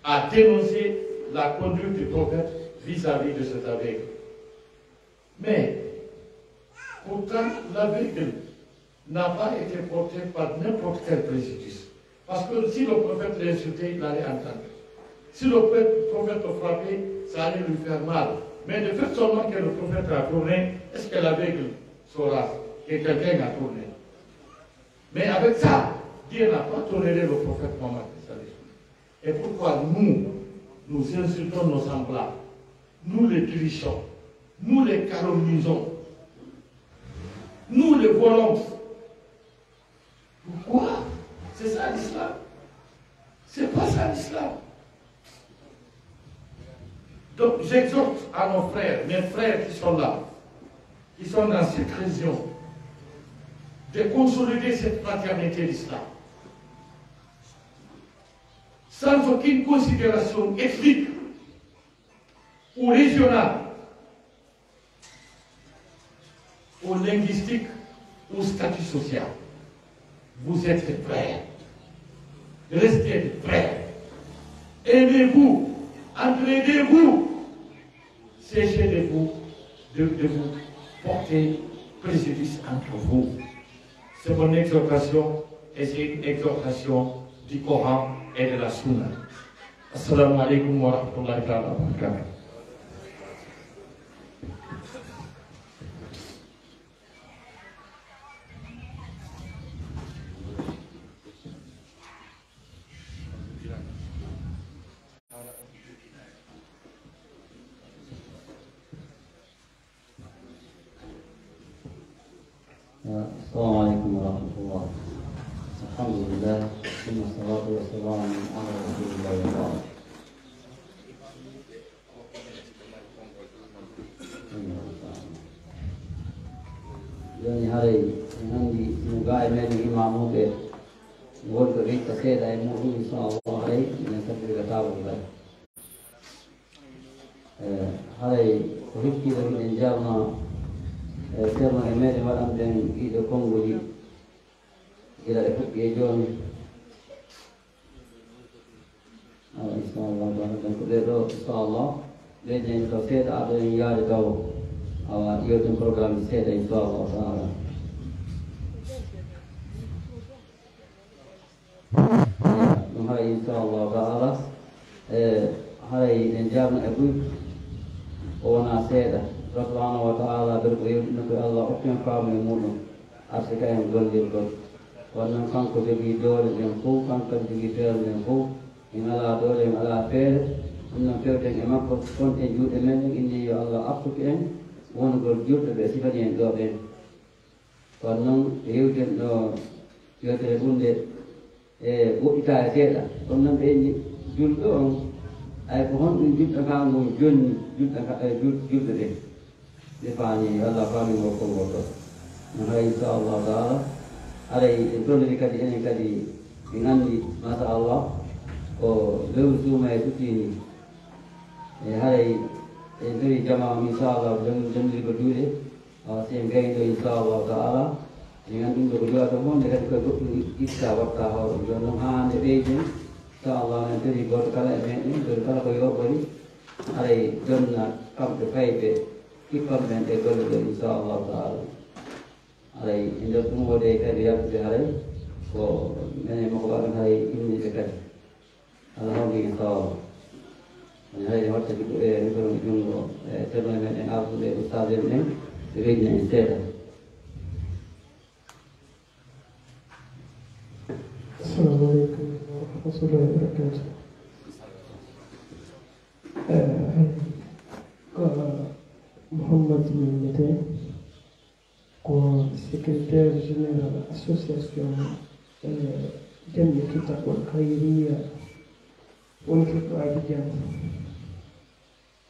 a dénoncé la conduite du prophète vis-à-vis de cet aveugle. Mais, pourtant, l'aveugle n'a pas été porté par n'importe quel préjudice. Parce que si le prophète l'insultait, il allait entendre. Si le prophète le frappait, ça allait lui faire mal. Mais le fait seulement que le prophète a tourné, est-ce que l'aveugle saura que quelqu'un a tourné? Mais avec ça, Dieu n'a pas toléré le prophète Mohammed, paix et salut sur lui. Et pourquoi nous, nous insultons nos semblables? Nous les dirigeons, nous les calomnisons, nous les volons. Pourquoi? C'est ça l'islam? C'est pas ça l'islam. Donc j'exhorte à nos frères, mes frères qui sont là, qui sont dans cette région, de consolider cette fraternité d'islam, sans aucune considération ethnique ou régionale, ou linguistique, ou statut social. Vous êtes des frères. Restez des frères. Aimez-vous, entraidez-vous. Cessez de vous, de, de vous porter préjudice entre vous. C'est mon exhortation et c'est une exhortation du Coran et de la Sunna. Assalamu alaikum wa rahmatullahi ta'ala wa barakatuh. السلام عليكم ورحمة الله. الحمد لله، ثم الصلاة والسلام على رسول الله وبعد. Jooni haray en anndi mo gaa e meɗen imaamuuɓe wonɗo rikka seeɗa e muɗum, inshallah, haray minen sabbirga taabal ngal. Eh, haray ko hikkiiɗo miɗen jarna, eh, Ceerno e meɗen waɗan ɓen ɗiɗo konnguɗi gila ɓe fuɗɗi e jooni. Awa, inshallah, taala, donc, ɓee ɗoo, inshallah, ɓe jeyni taw seeɗa, aɗo en yaade taw, awa, yewten programme ji seeɗa, inshallah, taala. Ɗum haray, inshallah, taala, e haray en jarno e buy, o wonaa seeɗa. Allah subhanahu wa taala, ɓen ko yewtino ko Allah okki en faamu e muɗum. Arsika en gollirgol. Kono noon kanko jogii doole ɗen fof, kanko kadi jogii feere nden fof. En alaa doole, en alaa feere. Ɗum noon fewten e makko, kon e juuɗe men ɗen, inni yo Allah artuku en wonugol julɓe ɓe sifani en ɗoo ɓen. Kono noon, ko yewten ɗoo yewtere ɓurnde e woɗɗitaare seeɗa. Kono non ɓe inni julɗo on, ay ko honɗum julɗo ka ngon jonni julɗo ka, e jul-, julɓe ɓen? Ɓe faami, Allah faami ngol konngol ɗoo. No haray, inshallahu taala, haray en tolliri kadi, enen kadi, en anndi, masha Allah, ko lewru suumayee suttii nii. E haray en tawi jamaa on, inshallah, jon-, jonniri ko juuɗe. Awa, si en gayno, inshallahu taala, en anndi ɗum ɗo ko jowata on, nde kadi koye goɗɗum itta watta hoore. Jooni non, haa nde ɓeyden, inshallah, en tawi gooto kala e meɗen, gooto kala ko yoɓori, haray jonna kamɓe fayɓe, kippam ɓen e golle ɗe, inshallahu taala. Haray e nder ɗum wode kadi yaltude, haray ko menen mo ko waɗen, haray immiiɓe kadi. Alla hawni en sawaba. Woni haray en watta jikku e micro mo junngo e ceerno men en artuɓe ustaas en ɓen, ɓe weddina en seeɗa. Assalamu aleykum wa rahmatullahi wa barakatuh. Eh, ko Mouhammad Min wiyetee. Ko secrétaire général association, eh, Jam'iyyatu Taqwal Khairiyya wontirɗo Abidjan.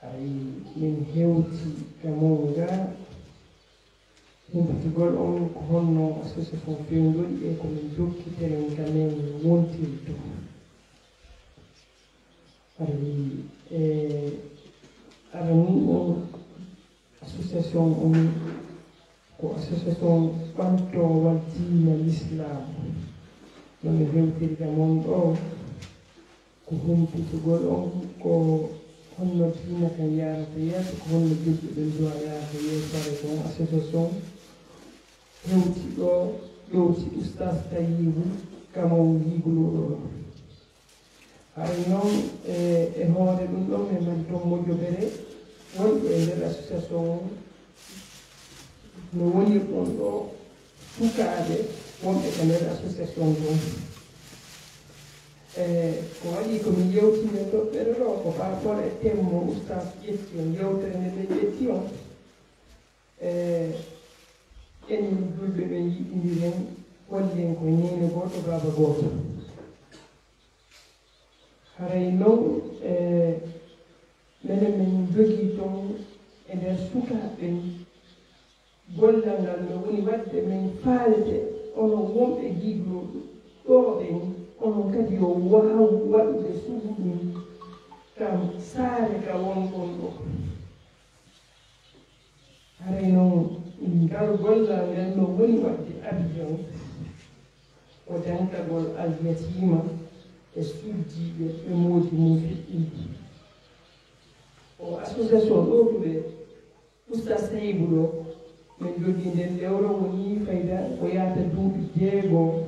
Ay, min hewti ka mawga humpitugol on ko honno association fewndori e ko min jokki tenen ka men wontirdu. Ay, eh, arani on Association on ko association ɓantoowal diina Lislaam. No mi hewtiri ka mon ɗoo, ko humpitugol on ko honno diina kan yaarata yeeso, ko honno julɓe ɓen du'a yaarata yeeso. Haray ko on association hewti ɗoo, ƴewti Ustaas Tayibu ka mon giigluɗo ɗoo. Haray non, e, e hoore ɗum ɗon, men mari ton mojobere wonɓe e nder association on. No wonirɗon ɗoo sukaaɓe wonɓe ka nder association on. E, ko waɗi ko mi yewtini e toɓɓere ɗoo, ko par rapport e thème mo Ustaas ƴetti on, yewtere nde ɓe ƴetti on. E, enen julɓe ɓen yiɗindiren, hollen ko neene gooto, baaba gooto. Haray non, e, menen men jogii ton e nder sukaaɓe ɓen gollal ngal, no woni waɗde men faalete onon wonɓe giiglo ɗoo ɓen, onon kadi yo waaw waɗude sugu ɗum ka saare ka wonɗon ɗoo. Haray non, ngal gollal ngal no woni waɗde Abidjan, ko dantagol alyatiima e suddiiɓe ɓe moodi mum feƴƴinɗi. O association ɗowtuɓe Ustaas Sayibu ɗoo, men jogii nden lewre wonii fayda ko yaata duuɓi jeego,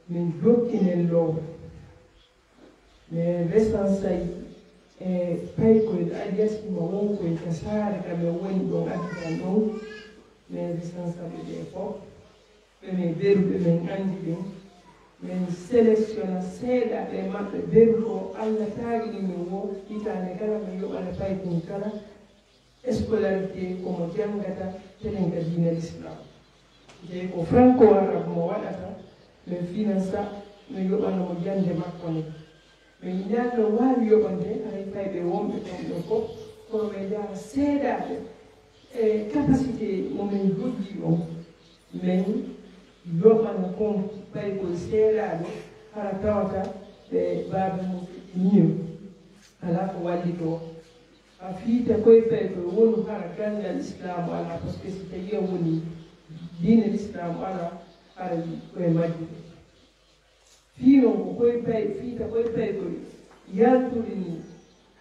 men jokki nden lewre. Men resansay e paykoy alyatiima wonkoy ka saare ka men woni ɗon Abidjan ɗon. Men resansa ɓe ɓe fof. Ɓe men beru, ɓe men anndi ɓen. Men sélectionna seeɗa ɓe maɓɓe beru ko Alla taagini men woo, hitaande kala men yoɓana paykun kala scolarité ko mo janngata telen ka diina Lislaam. Jeyi ko franco arabe mo waɗata, men finansa, men yoɓana mo jannde makko nden. Men ñaanno waawi yoɓande, hay fayɓe wonɓe ton ɓen fof, kono men jaara seedaaɓe e capacité mo men jogii on, men yoɓana kon paykol seedaaɓe, hara tawata ɓe baaba mum feƴƴinii on. Alaa ko wallitoo. A fiita koy pay koy wonu hara ganngal Islaamu alaa, parce que si tawii a woni diine Islaamu alaa, haray ko e majjere. Fii non ko koy pay, fiita koy pay koy yalturi nii,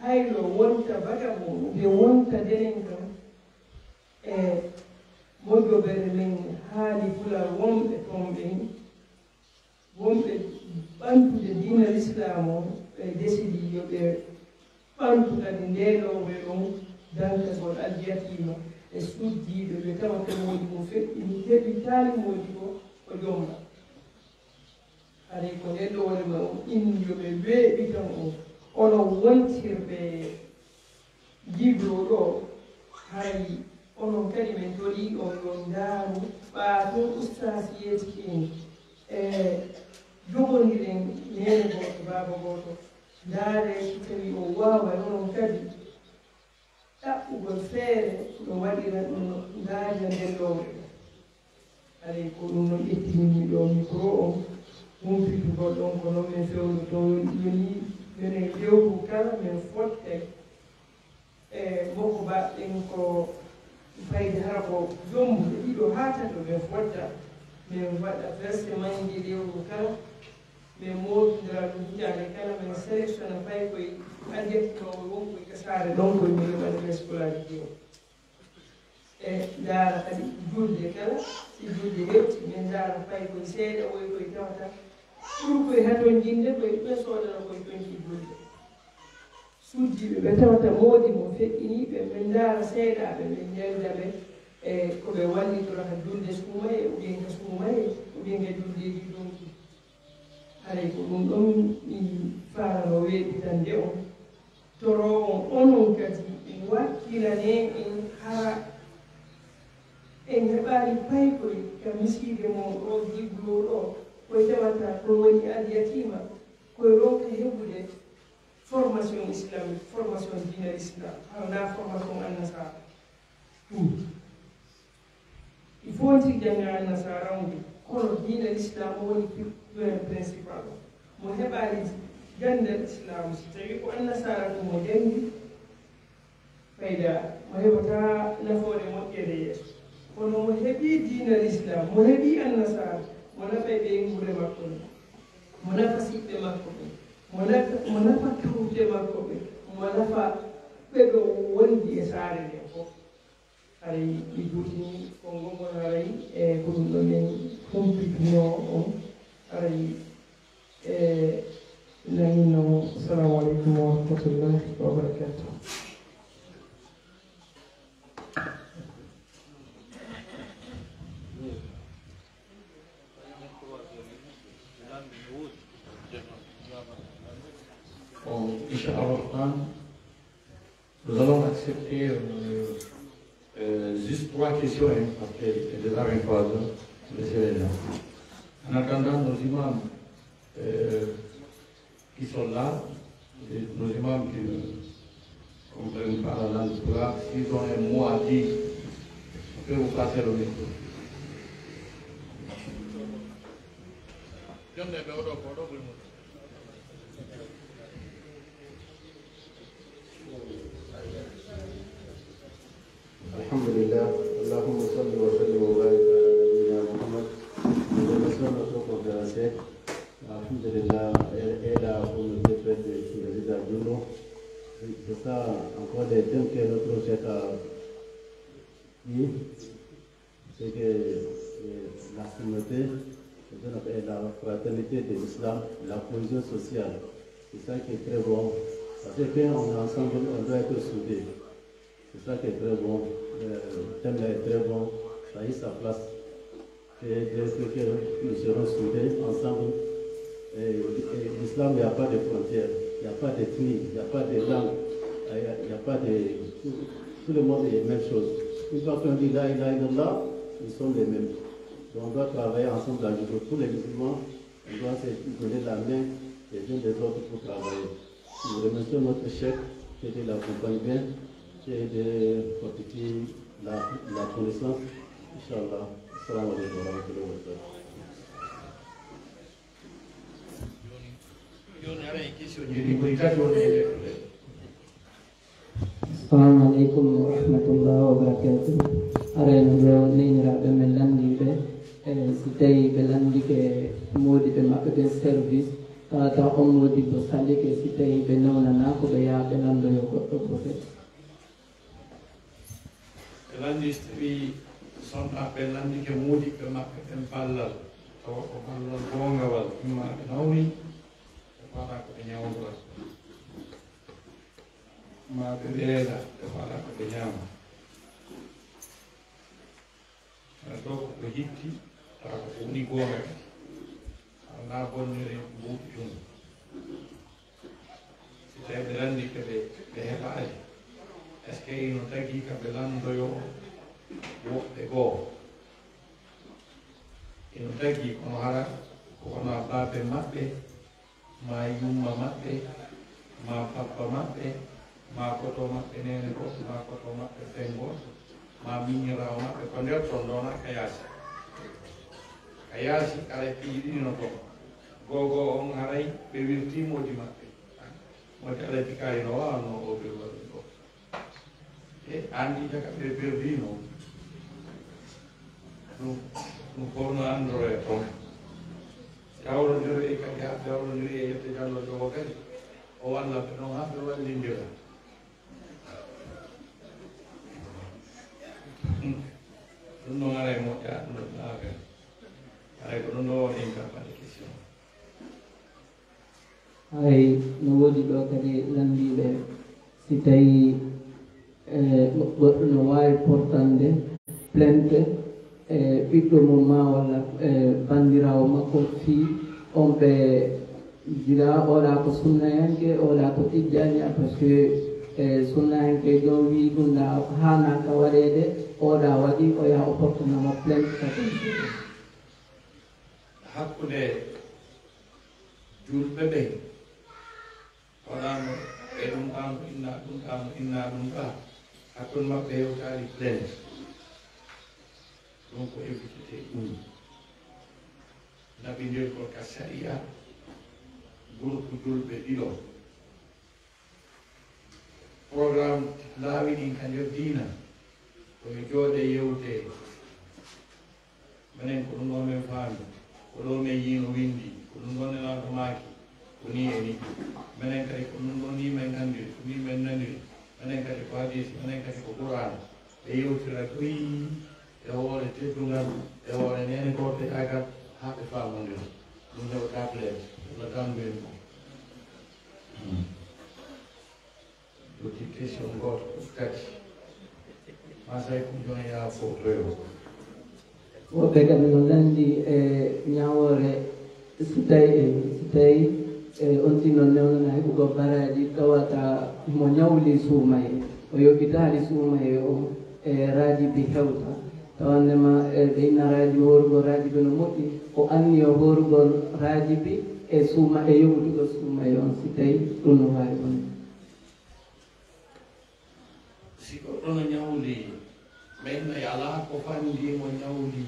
haylo wonta vagabond, ou bien wonta delinquant, e mojobere men haali Pulaar wonɓe ton ɓen, wonɓe ɓantude diina Lislaam on, ɓe desidi yo ɓe ɓantu kadi ndee lowre ɗon, dantagol alyatiima e suddiiɓe ɓe tawata moodi mum feƴƴini, heɓi taali moodi ko, ko jomba. Haray ko ndee lowre ma on inni yo ɓe weeɓitan on, onon wontirɓe Jibril ɗoo, haray onon kadi men torii on yo ndaaru ɓaa tun ustaas yeetike en. E Jogondiren neene gooto, baaba gooto, ndaaree si tawii on waaway, onon kadi ɗaɓɓugol feere no waɗira, no ndaarira ndee lowre. Haray ko ɗum non ƴettini mi ɗoo mikro on, humpitugol on ko non men fewndotoo. Yoni, yoni lewru kala men fottay e mokko baɗɗen ko fayde hara ko jombude ɗiɗo haa tato men fotta, men waɗa versement ji lewru kala, men mootondira ɗum hitaande kala, men sélectionna paykoy adiyatinooɓe wonkoy ka saare ɗon koye men waɗa skolaaji ɗin. E ndaara kadi julde kala, si julde hewti, men ndaara paykoy seeɗa woy koy tawata ɓuri koy hatonjinde koy, ɓe soodana koy conci julde. Suddiiɓe ɓe tawata moodi mo feƴƴinii ɓe, men ndaara seeɗaaɓe, men nelda ɓe e ko ɓe wallitora ka julde suumayee, ou bien ka suumayee, ou bien ka juldeeji donki. Haray ko ɗum ɗon mi faalano weeɓitande on. Toroo on, onon kadi wakkilanee en, hara en heɓaali paykoy ka misiide mon ɗoo, Giblo ɗoo, koy tawata ko woni Al Yatiima, koy ronka heɓude formation islamique, formation diina Islam, hara naa formation annasaara. Hmm. Il faut on tigi jannga annasaara on, kono diina Islam woni pri-, pri-, principal o. Mo heɓaali ganndal Islam, si tawii ko annasaara tun mo janngi, fayda, mo heɓataa nafoore moƴƴere yeeso. Kono mo heɓii diina Islam, mo heɓii annasaara, mo nafay ɓeynguure makko nden, mo nafa siɓɓe makko ɓen, mo nafa, mo nafa kawte makko ɓen, mo nafa ɓe ɗo wondi e saare nden fof. Haray mi juutinii konngol ngol, haray e ko ɗum ɗoo men humpitinoo on, haray e nanino. Assalamu aleykum wa rahmatullahi wa barakatuh. Bon, inchallah, nous allons accepter euh, euh, juste trois questions, hein, parce que c'est déjà vingt-trois heures, laissez les gens. En attendant, nos imams euh, qui sont là, et nos imams qui ne comprennent pas la langue pulaar, s'ils ont un mot à dire, on peut vous passer le micro. Alhamdulillah. Allahumma salli wa sallim wa barik ala nabiyyina Muhammad. Nous remercions notre conférencier. Alhamdulillah, et, et la communauté prête de Président Juno. C'est ça encore les thèmes que notre chef a dit. C'est que euh, la communauté, c'est ce qu'on appelle la fraternité de l'islam, la cohésion sociale. C'est ça qui est très bon. Parce que quand on est ensemble, on doit être soudés. C'est ça qui est très bon. Euh, le thème là est très bon. Ça a eu sa place. Et Dieu fait que nous serons soudés ensemble. Et, et l'islam, il n'y a pas de frontières, il n'y a pas d'ethnie, il n'y a pas de langue, il n'y a, il n'y a pas de... Tout, tout le monde est la même chose. Une fois qu'on dit la ilaha illallah, nous sommes les mêmes. Donc on doit travailler ensemble avec tous les musulmans. On doit se donner la main les uns les autres pour travailler. Nous remercions notre chef qui était là, accompagne bien, qui est de fortifier la, la connaissance. Inch'Allah. Assalamu alaikum wa rahmatullahi wa barakatuh. Jooni, jooni, aray question ji ɗi ko e tati woni e nder. Assalamu alaikum wa rahmatullahi wa barakatuh. Aray no ɗo neeniraaɓe men lanndiiɓe, e si tawii ɓe lanndike moodiɓɓe maɓɓe ɓen service, tawata on moodibbo salike, si tawii ɓe newnanaa ko ɓe yaha ɓe lanndoyo goɗɗo ko kadi. Ɓe lanndii, si tawii sonnaaɓe ɓen lanndike moodiɓɓe maɓɓe ɓen ballal, tawa ko ballal goongawal, imma ɓe nawni, ɓe faala ko ɓe ñawndora, maa ɓe weela, ɓe faala ko ɓe ñaama. Hara ɗoo ko ko hitti, tawa ko ko woni goonga kadi. Hara naa bonnere mbuuɗi tun. Si tawii ɓe lanndike ɓe, ɓe heɓaali, est-ce que hino tagii ka ɓe lanndoyoo woɓɓe goo? Hino tagii, kono hara Kono a baabe maɓɓe, maa yumma maɓɓe, maa pappa maɓɓe, maa koto maɓɓe neene gooto, maa koto maɓɓe ben gooto, maa miñiraawo maɓɓe, ko nder ton ɗon ka yaasi. Ka yaasi, haray piiji ɗiɗi no ton. Gogo on haray ɓe wirtii moodi maɓɓe. Moodi Alaaji Kaari no waawno o ɓe waɗi ɗo. E anndi jaka ɓe perdi non. Ɗum, ɗum fof no anndoree toon. Jawrondiree kadi, haa jawrondiree e yette Jallo Jogo kadi. O walla ɓe ɗon haa ɓe wallindira. Ɗum ɗon aray moƴƴa, ɗum ɗon affaire. Aray ko ɗum ɗo woni en ka fade question. Hay no woodi ɗo kadi lanndiiɓe, si tawii, eh, goɗɗo no waawi portande plainte, eh, ɓiɗɗo mum maa walla, eh, banndiraawo makko fii on ɓe jira, oɗa ko sunnayanke, oɗa ko tijjaniya, parce que, eh, sunnayanke jon wii ɗum ɗa haanaaka waɗeede, oɗa waɗi, o yaha o portana mo plainte ka ɗum. Hakkunde julɓe ɓen, wonano e ɗum ɗaano inna, ɗum ɗaano inna, ɗum ɗa, hakkunde maɓɓe hewtaali plainte. Ɗum ko évitete ɗum. Naɓindirgol ka sariya, groupe julɓe ɗiɗo. Programme laawi ɗin ka nder diina, ko yo jooɗe yewte. Menen ko ɗum ɗo men faami, ko ɗo men yiino windi, ko ɗum ɗo Nelaaɗo maaki, ko nii e nii. Menen kadi ko ɗum ɗo nii men anndiri, ko nii men naniri. Menen kadi ko hadiisi, menen kadi ko Qur'aana. Ɓe yewtira goy e hoore teddungal, e hoore neenekorteyaagal, haa ɓe faamondira. Ɗum heɓa tablet, walla tammbel ko. Hmm. Ɗuuɗi question gooto tati. Maa say ko jon yaa fotoyo. Woɓɓe kadi no lanndi e ñaawoore, si tawi, si tawi, e, on tigi non newnana heɓugol baraaji, tawata mo ñawli suumaye, o yoɓitaali suumaye o, e raajibi hewta. Tawannde ma, e, ɓe inna raajibi, hoorugol raajibi no moƴƴi, o anniyo hoorugol raajibi e suuma, e yoɓutugol suumaye on, si tawi ɗum no waawi wonde. Si goɗɗo no ñawli, men no alaa ko fanndi mo ñawli.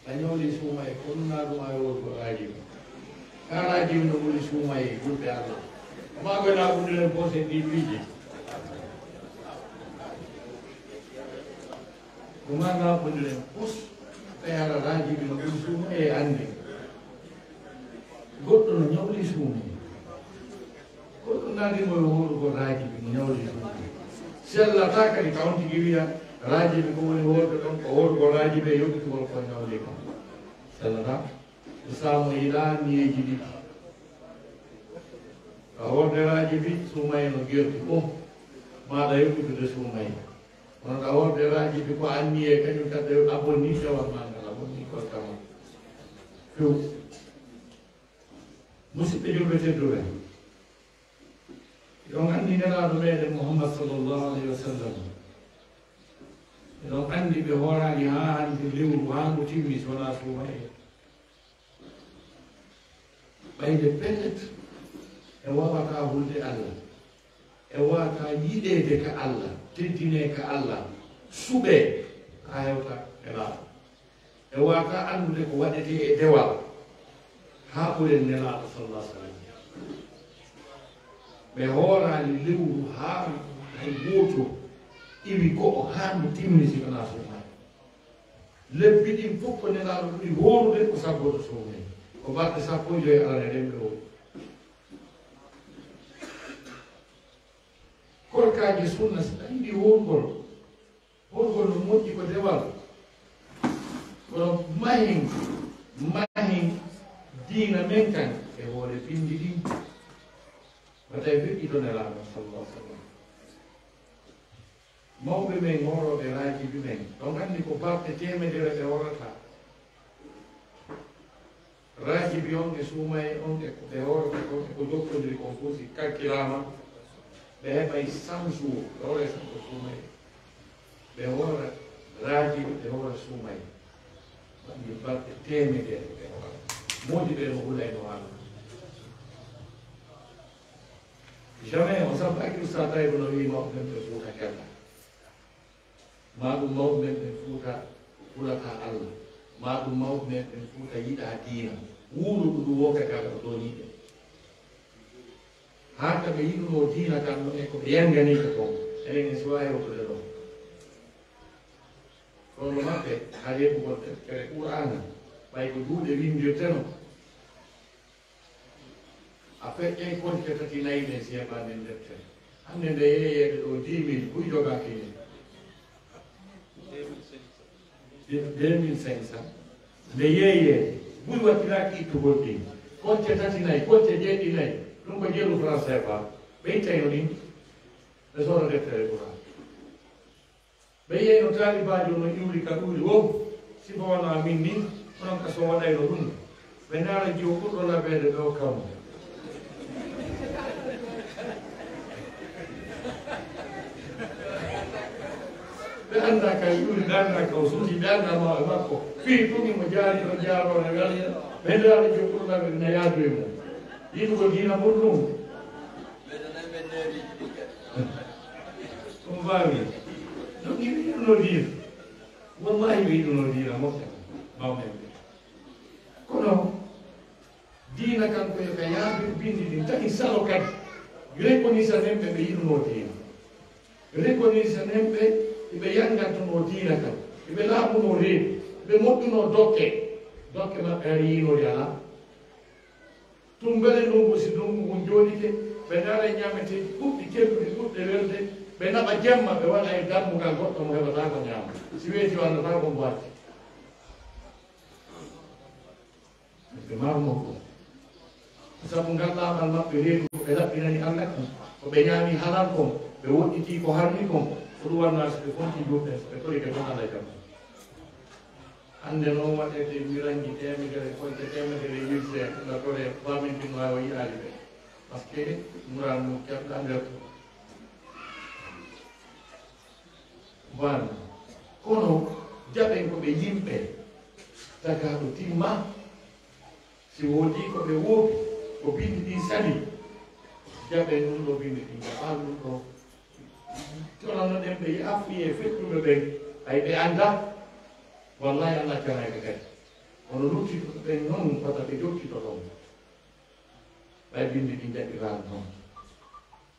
A ñawli suumaye, ko ɗum na ɗum ay wootu raajibi. Ka raajibi no ɓuri suumaye, julɓe Allah. Amma koy na ɓundiren pose ɗi piiji. Ko ma na ɓundiren pos, ɓe ara raajibi no ɓuri suumaye anndi. Goɗɗo no ñawli suumaye. Ko ɗum naati mo e hoorugol raajibi, mo ñawli ɗum. Sellataa kadi ka on tigi wi'a, raajibi ko woni hoorde ɗon, ko hoorugol raajibi e yoɓitugol ko ñawli kon. Sellataa. Ko saamo yiɗaa niyeeji ɗiɗi. Ka hoorde raajibi, suumaye no gerti ɗum. Maaɗa yoɓitude suumaye. Kono ka hoorde raajibi ko anniyee kañum kadi a bonni dewal maa ngal, a bonni koyka maa. Few. Musidɓe julɓe tedduɓe, hiɗon anndi Nelaaɗo meɗen Muhammad sallallahu alayhi wa sallam. Hiɗon anndi ɓe hooraali haa hannde lewru haa ngu timmi si wonaa suumaye. Ɓayde pellet, ɓe waawataa hulde Allah. E waawataa yiɗeede ka Allah, teddinee ka Allah, suɓee, haa hewta e laaɓa. E waawataa anndude ko waɗetee e dewal, haa ɓuren Nelaaɗo sallallahu alaihi wasallam. Ɓe hooraali lewru haa hay gooto iwi go'o haa ndu timmi si wanaa suumaye. Lebbi ɗin fof ko Nelaaɗo ɓuri hoorude ko sabbooto suumaye. Ko balɗe sappo e joy arane ɗen ɓe hoori. Korkaaji sunna, si a yiɗi hoorgol, hoorgol no moƴƴi ko dewal. Kono mahen, mahen diina men kan e hoore bindi ɗin. Wata e feƴƴito Nelaaɗo sallallahu alaihi wasallam. Mawɓe men hoorooɓe raajibi men, on anndi ko balɗe teemedere ɓe hoorata. Raajibi on e suumaye on e ko ɓe hoorata kon e ko jokkondiri kon fof si kalkilaama, ɓe heɓay cent jours, ɓe hoora cent jours suumaye. Ɓe hoora raajibi, ɓe hoora suumaye. Waɗi balɗe teemedere ɓe hoora. Moodi ɓe no hulay no Allah. Jamais on sabbaaki Ustaz Tayba no wi'i mawɓe men ɓe Fuuta kella. Maa ɗum mawɓe men ɓen Fuuta hulataa Allah. Maa ɗum mawɓe men ɓen Fuuta yiɗaa diina. Wuuru ɗum ɗum wokka ka ko tooniiɓe. Haa ka ɓe yiɗunoo diina kan ɗon e ko ɓe yanganii ka kon. Enen en suwaa hewtude ɗon. Kono maɓɓe, haa heɓugol deftere Qur'aana, ɓay ko duuɗe winndirteno. A feƴƴay konce tati nayi ɗen si heɓaa nden deftere. Hannde nde yeeyeede ɗoo dix mille buy jogaaki ni. Deux mille cinq cents. Nde yeeyeede buy wattiraaki ittugol ɗin. Konce tati nayi, konce jeeɗiɗi nayi. Ɗum ko jelu français ba. Ɓe ittayno ɗin. Ɓe soora deftere Qur'aana. Ɓe yi'ay no taalibaajo no iwri ka ɗuuri woo, si bo wanaa min ni, onon ka so waɗayno ɗum. Ɓe ndaara jiwo ɓurɗo labeede ɓe okka mo. Ɓe anndaa ka iwri, ɓe anndaa ka o suuti, ɓe anndaa mawɓe makko. Fii ɗum imo jaari ɗo jaaroore weli, ɓe ndaara jiwo ɓurɗo labeede na yaadu e mum. Yiɗugol diina ɓurɗum. Ɗum baawi. Donc, ɓe yiɗuno diina. Wallahi, ɓe yiɗuno diina moƴƴa. Mawɓe ɓe. Kono, diina kan ko yo ka yaadu bindi ɗin. Tawi salo kadi. Reconnaissance ɓe, ɓe yiɗuno diina. Reconnaissance ɓe, ɓe yangantuno diina kan. Ɓe laaɓuno reedu. Ɓe moƴƴuno dokke. Dokke maɓɓe hari yiino alaa. Tun mbele ndungu, si ndungu ngun jooɗike, ɓe ndaara ñaameteeji ɗuɗɗi, kelluɗi, ɓurɗe welde, ɓe naɓa jemma, ɓe waɗa e dammugal goɗɗo mo heɓataa ko ñaama. Si weeti, o annataa ko mbo watti. Ɓe marno ko. Sabu ngal laaɓal maɓɓe reedu, ko ɓe laɓɓinani Alla kon, ko ɓe ñaami halal kon, ɓe woɗɗitii ko harmi kon, ko ɗum wonnaa si ɓe fontii duuɓi ɓen, si ɓe torike ton Alla e jam. Hannde non waɗete miranji teemedere, konce teemedere yiltee, latoree, faamintinno hay o yi'aali ɓe. Parce que mural mum keɓɗa nder. Baan. Kono jaɓen ko ɓe yimɓe tagaaɗo timma. Si woodii ko ɓe woopi, ko bindi ɗin sali, jaɓen ɗum ɗo bindi ɗin, jaɓan ɗum ɗo. Tolano ɗen ɓe yaafuyee feƴƴuɓe ɓen, ɓay ɓe anndaa. Wallahi, Allah canay ɓe kadi. Kono luttituɓe ɓen non, fota ɓe jokkito ɗon. Ɓay bindi ɗin jaɓiraano non.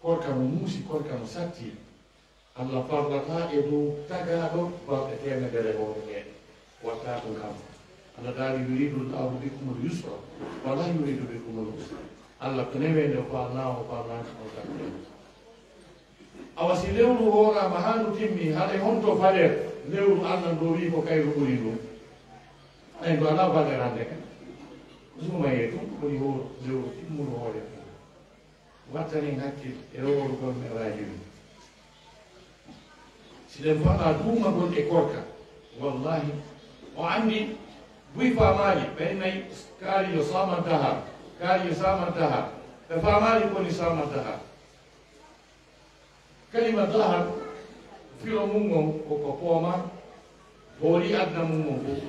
Korka no muusi, korka no satti. Allah farlataa e dow tagaaɗo balɗe teemedere hoore ɗee. Watta ɗum kam. Allah daali, "Yuridu Allahu bikumul yusra, wa la yuridu bikumul usra." Allah ko neweende, o faalnaa, o faalnaaki on takkude. Awa si lewru hooraama haa ndu timmi, haɗa e honto falee lewru Allah ndo wi'i ko kayru ɓuri ndun? Haɗa en ko alaa valeur hannde kan. Ko suumayee tun ko ɓuri hoo-, lewru timmundu hoore ɗun. Wattanen hakkil e hoorugol mi'raaji ɗin. Si ɗen faɗa duumagol e korka, wallahi, o anndi buy faamaali, ɓen nay kaari yo saaman dahar, kaari yo saaman dahar. Ɓe faamaali ko woni saaman dahar. Kalima dahar, filo mun on ko, ko pooma, hoori aduna mun on fof.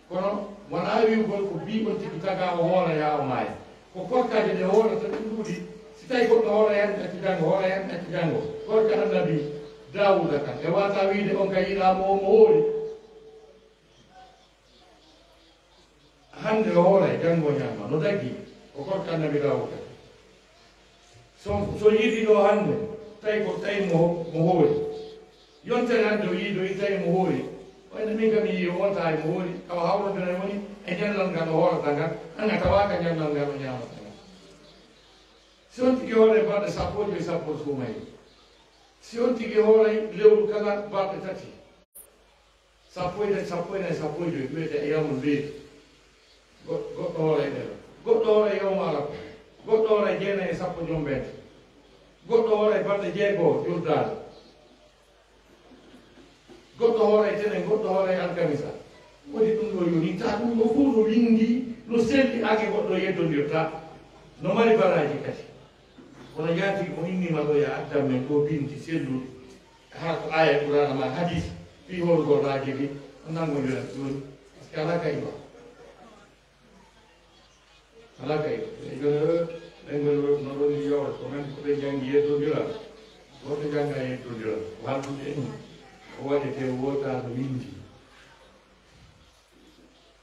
Kono wonaa wi'ugol ko bi'ol tigi tagaa o hoora yaa o maaya. Ko korkaaji ɗe hoorata ɗum ɗuuɗi. Si tawi goɗɗo hoora hannde acci janngo, hoora hannde acci janngo. Korka Annabi Daawuda kan, e waawataa wi'ude on ka yiɗaa mo, o mo hoori. Hannde o hooray, janngo o ñaama. No daggi, ko korka Annabi Daawuda. So, so yiɗi ɗo hannde, tawi ko, tawi mo, mo hoori. Yontere hannde o yiɗi, o yiɗi tawi mo hoori. Wayno min kam mi yi'i o wonta hay mo hoori, tawa hawrondira e woni e ñallal ngal o hoorata ngal, an a tawaaka ñallal ngal o ñaamata ngal. Si on tigi hooray balɗe sappo e joy, sappo suumayee. Si on tigi hooray lewru kala balɗe tati, sappo e tati, sappo e nay, sappo e joy, wi'etee ayyaamul biid. Go-, goɗɗo hooray ɗen. Goɗɗo hooray yawmu arafa. Goɗɗo hooray jeenay e sappo jommbente. Goɗɗo hooray balɗe jeego juldaade. Goɗɗo hooray tenen, goɗɗo hooray alkamisa. Woni ɗum ɗo yoni, ta ɗum ɗo fof no winndi, no selli, ake goɗɗo yeddondirta. No mari baraaji kadi. Kono jaati ko inni ma ɗo ya addan men ɗo bindi selluɗi. Haa ko aaya Qur'aana ma hadis, fii hoorugol raajibi, on nanngondiran ɗum, parce que alaa ka iwa. Alaa kay, ɓe jono, ɓe ngoni no ɗon yoro, ko men ko ɓe janngi yeddondiral, gooto jannga yeddondiral, ko haldude en, ko waɗetee wootaa no windi.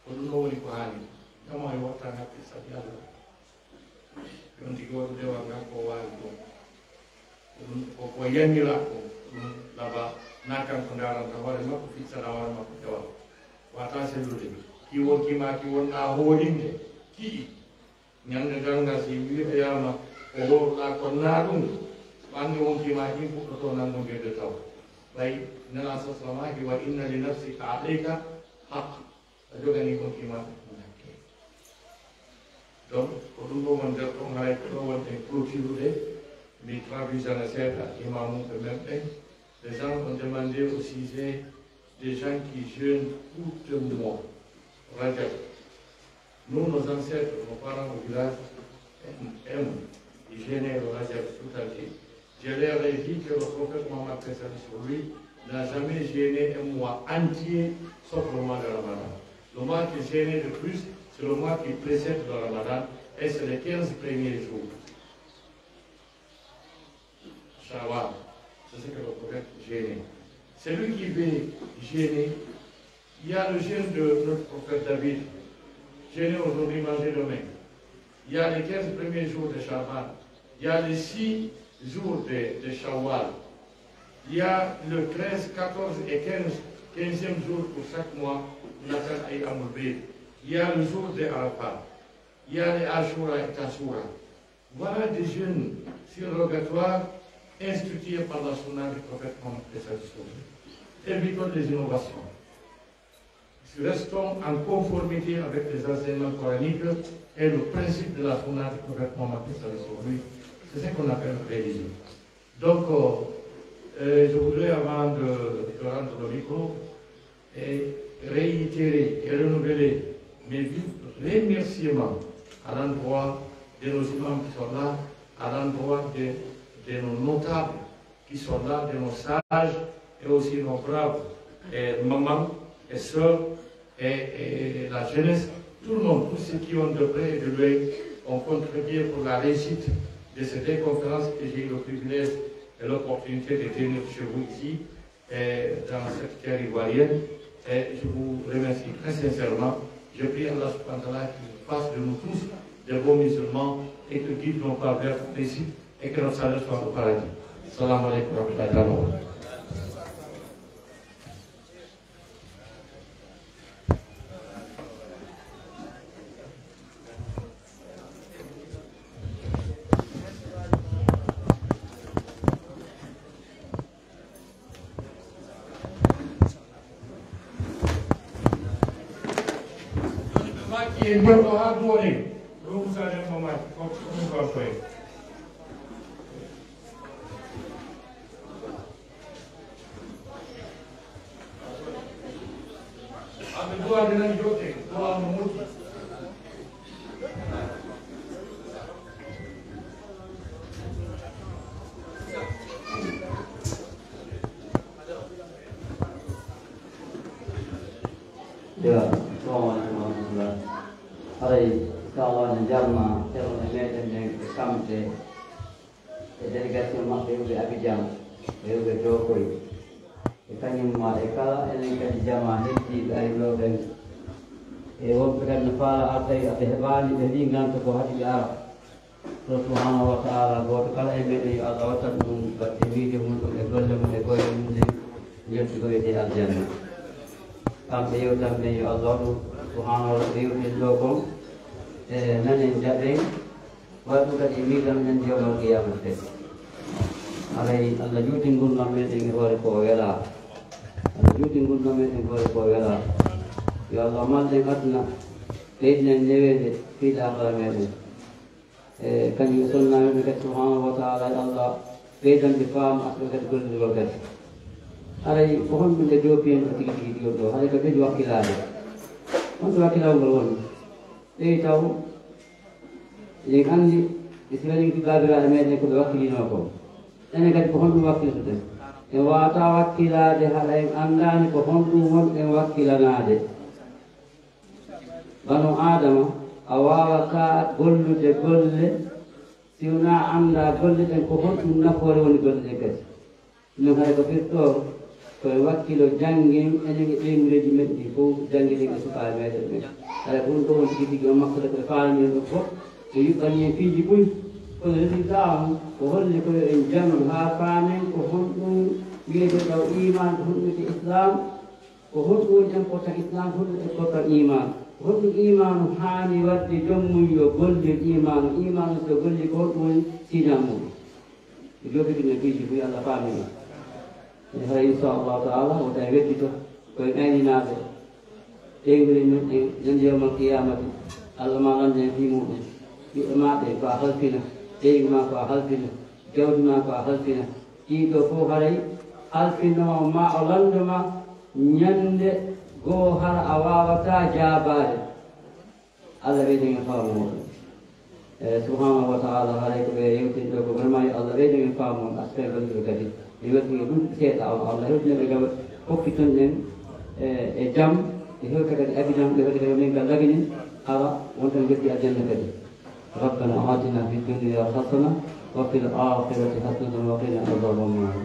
Ko ɗum ɗoo woni ko haani. Jama e watta ngatte sabi Allah. Yon tigi waɗu dewal ngal ko waawi ɗum. Ko ɗum ko, ko yannira ko, ko ɗum laba na kanko ndaranta hoore makko, ficcana hoore makko dewal. Wata sellude. Ki won ki ma ki wonɗa hoolinde. Ki'i. Ñande darnga si wi'oyaama ko hoorɗa kon na ɗum, ko anndi won ki ma kin fuɗɗoto nanngondirde taw. Ɓay Nela sa salama ki wa inna li nafsika alayka haqq. A joganii on iman hakke. Donc, ko ɗum ɗo woni nder ɗon, haray ko ɗo woni en clôturude, mi traduisana seeɗa imamuɓe men ɓen. Les gens ont demandé au sujet des gens qui jeûnent tout un mois Rajab. Nous, nos ancêtres, nos parents au village, aiment, aiment jeûner le Rajab tout entier. Je leur ai dit que le prophète Mohammed, paix et salut sur lui, n'a jamais jeûné un mois entier, sauf le mois de Ramadan. Le mois qu'il jeûnait le plus, c'est le mois qui précède le Ramadan, et c'est les quinze premiers jours. Shawwal, c'est ce que le prophète jeûnait. Celui qui veut jeûner, il y a le jeûne de notre prophète David, jeûner aujourd'hui, manger demain. Il y a les quinze premiers jours de Shawwal. Il y a les six jours de, de Shawwal. Il y a le treize, quatorze et quinze, quinzième jour pour chaque mois, on appelle Ayyamul Bid. Il y a le jour de Arafat. Il y a les Ashura et Tashura. Voilà des jeûnes surrogatoires institués par la sunna du prophète Mohammed, paix et salut sur lui. Évitons les innovations. Restons en conformité avec les enseignements coraniques et le principe de la sunna du prophète Mohammed, paix et salut sur lui. C'est ce qu'on appelle religion. Donc, euh, euh, je voudrais, avant de, de rendre le micro, euh, réitérer et renouveler mes vifs remerciements à l'endroit de nos imams qui sont là, à l'endroit de, de nos notables qui sont là, de nos sages et aussi nos braves, euh, mamans et sœurs et, et la jeunesse, tout le monde, tous ceux qui ont de près et de loin ont contribué pour la réussite de ces deux conférences que j'ai eu le privilège et l'opportunité de tenir chez vous ici, et dans cette terre ivoirienne. Et je vous remercie très sincèrement. Je prie Allah subhanahu wa ta'ala qu'il fasse de nous tous des bons musulmans et que guide nos pas vers la réussite et que notre salut soit au paradis. Salam alaikum wa rahmatullahi wa barakatuh. Maki e nder ɗo haa doole, ɗo Musa Demba Maki, ko ɗum ɗon koye. Aɓe duwa de nan jote, duwa no moƴƴi. Yo, assalamu aleykum wa rahmatullah. Haray, inchallah, ne jarna terɗe meɗen ɗen e kamɓe e délégation maɓɓe iwɓe Abidjan, e iwɓe Jokoy. E kañum ma e kala enen kadi jamaa heddiiɓe ari ɗoo ɓen. E wonɓe kadi no faala arde, ɓe heɓaani, ɓe heɓii ngannto ko haɗi ɓe ara. To subhanahu wa ta'ala, gooto kala e meɗen yo Allah wattan ɗum batte miijo mum ɗum e golle mum e koyɗe mum ɗen, yonti ko wiyetee aljanna. Kamɓe yewtan ɓen yo Allah waɗu subhanahu wa ta'ala ko yewten ɗoo kon, e nanen jaɓen, waɗa ɗum kadi e miijo men yawmal qiyamah kadi. Haray Allah juuti ngurndan meɗen e hoore ko o welaa. Allah juuti ngurndan meɗen e hoore ko o welaa. Yo Allah malɗen aduna, ɓeyden neweede fii laakhira meɗen. E kañum sonnaaɓe ɓe kadi subhanahu wa ta'ala e Allah ɓeydande faamu asɓe kadi gollirgol kadi. Haray ko honɗum ɓe joopi en ɗo tigi tigi ɗiyon ɗo? Haray ko ɓeydi wakkilaade. Honto wakkilagol ngol woni? Ɓeyi taw, eɗen anndi e si waɗi baabiraaɓe meɗen ko ɓe wakkilinoo kon. Enen kadi ko honɗum wakkiltoɗen? En waawata wakkilaade haɗa en anndaani ko honɗum wonɗen wakkilanaade. Banu Aadama, A waawataa gollude golle si wonaa anndaa golle ɗen ko honɗun nafoore woni golle ɗen kadi. Ɗun haray ko firtoo ko e wakkilo janngen enen e ɓeynguureeji men ɗin fow, janngen e sukaaɓe meɗen ɓen. Haray ko ɗun ɗoo on tigi tigi on makko ko e faami en ɗon fow, o yuɓɓani en piiji buy. Kono résultat on ko holli ko yo en janngu haa faamen ko honɗun wi'etee ɗoo iimaan, ko honɗun wi'etee islaam. Ko honɗun woni important islam, honɗun important iman? Ko honɗun imanu haani waɗde joom mun yo gollir imanu? Imanu so golli ko honɗun woni siñaa muɗum? Mi jooɗiɗo no piiji buy Allah faamina. E hara inshallahu taala wota en weddito ko en ayninaaɓe ɓeynguure men en ñande yawmal qiyamati. Allah ma lande en fii muɗum. Ɓiɓɓe ma ɓe ko a halfina, ɓeyngu ma ko a halfina, jawdi ma ko a halfina. Ɗiɗo fow haray halfinno ma o ma o lanndo ma ñande goo hara a waawataa jaabaade. Allah ɓeydan en faamu on. E subhanahu wa taala haray ko ɓe yewtini ɗo ko vraiment yo Allah ɓeydan en faamu on aspect gonɗo kadi. Mi weltino ɗum seeɗa on Allah hewtino ɓe gam hokkiton en e e jam e hewta kadi abidan ɓe waɗi kadi men gal lagini hara wonton weddi aljanna kadi. ربنا آتنا في الدنيا حسنة وفي الآخرة حسنة وقنا عذاب النار.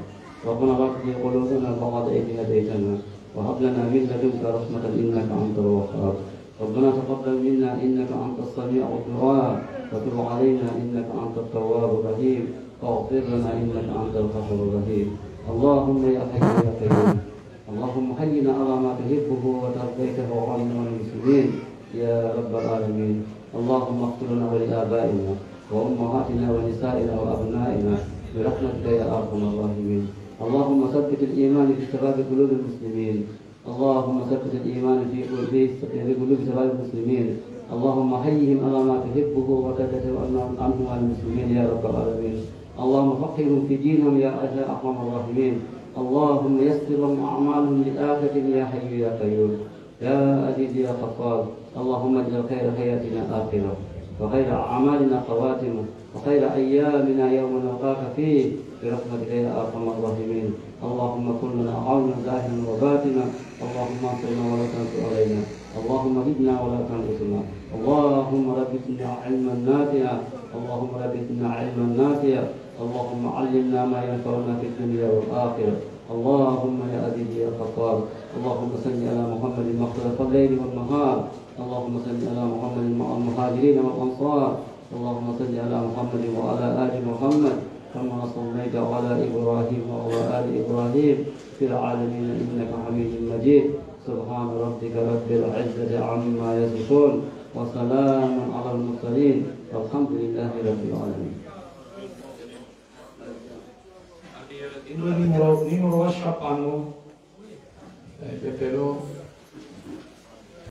ربنا لا تزغ قلوبنا بعد إذ هديتنا وهب لنا من لدنك رحمة إنك أنت الوهاب. ربنا تقبل منا إنك أنت السميع الدعاء وتب علينا إنك أنت التواب الرحيم واغفر لنا إنك أنت الغفور الرحيم. اللهم يا حي يا قيوم اللهم حينا على ما تحبه وترضيته عنا وللمسلمين يا رب العالمين. اللهم اغفر لنا ولآبائنا وأمهاتنا ونسائنا وأبنائنا برحمتك يا أرحم الراحمين. اللهم ثبت الإيمان في شباب قلوب المسلمين. اللهم ثبت الإيمان في قلوب في قلوب شباب المسلمين. اللهم حيهم على ما تحبه وترضى عنه وعن المسلمين يا رب العالمين. اللهم فقههم في دينهم يا أرحم الراحمين. اللهم يسر لهم أعمالهم لآخرتهم يا حي يا قيوم. يا عزيز يا غفار. اللهم اجعل خير حياتنا آخرة وخير أعمالنا خواتمة وخير أيامنا يوم نلقاك فيه برحمتك يا أرحم الراحمين. اللهم كن لنا عونا ظاهرا وباطنا. اللهم انصرنا ولا تنصر علينا. اللهم زدنا ولا تنقصنا. اللهم رب زدنا علما نافعا. اللهم رب زدنا علما نافعا. اللهم علمنا ما ينفعنا في الدنيا والآخرة. اللهم يا عزيز يا غفار. اللهم صل على محمد ما اختلف الليل والنهار. اللهم صل على محمد مع المهاجرين والأنصار. اللهم صل على محمد وعلى آل محمد كما صليت على إبراهيم وعلى آل إبراهيم في العالمين إنك حميد مجيد. سبحان ربك رب العزة عما يصفون وسلام على المرسلين والحمد لله رب العالمين. Ɗin ɗo numéro, numéro WhatsApp an on,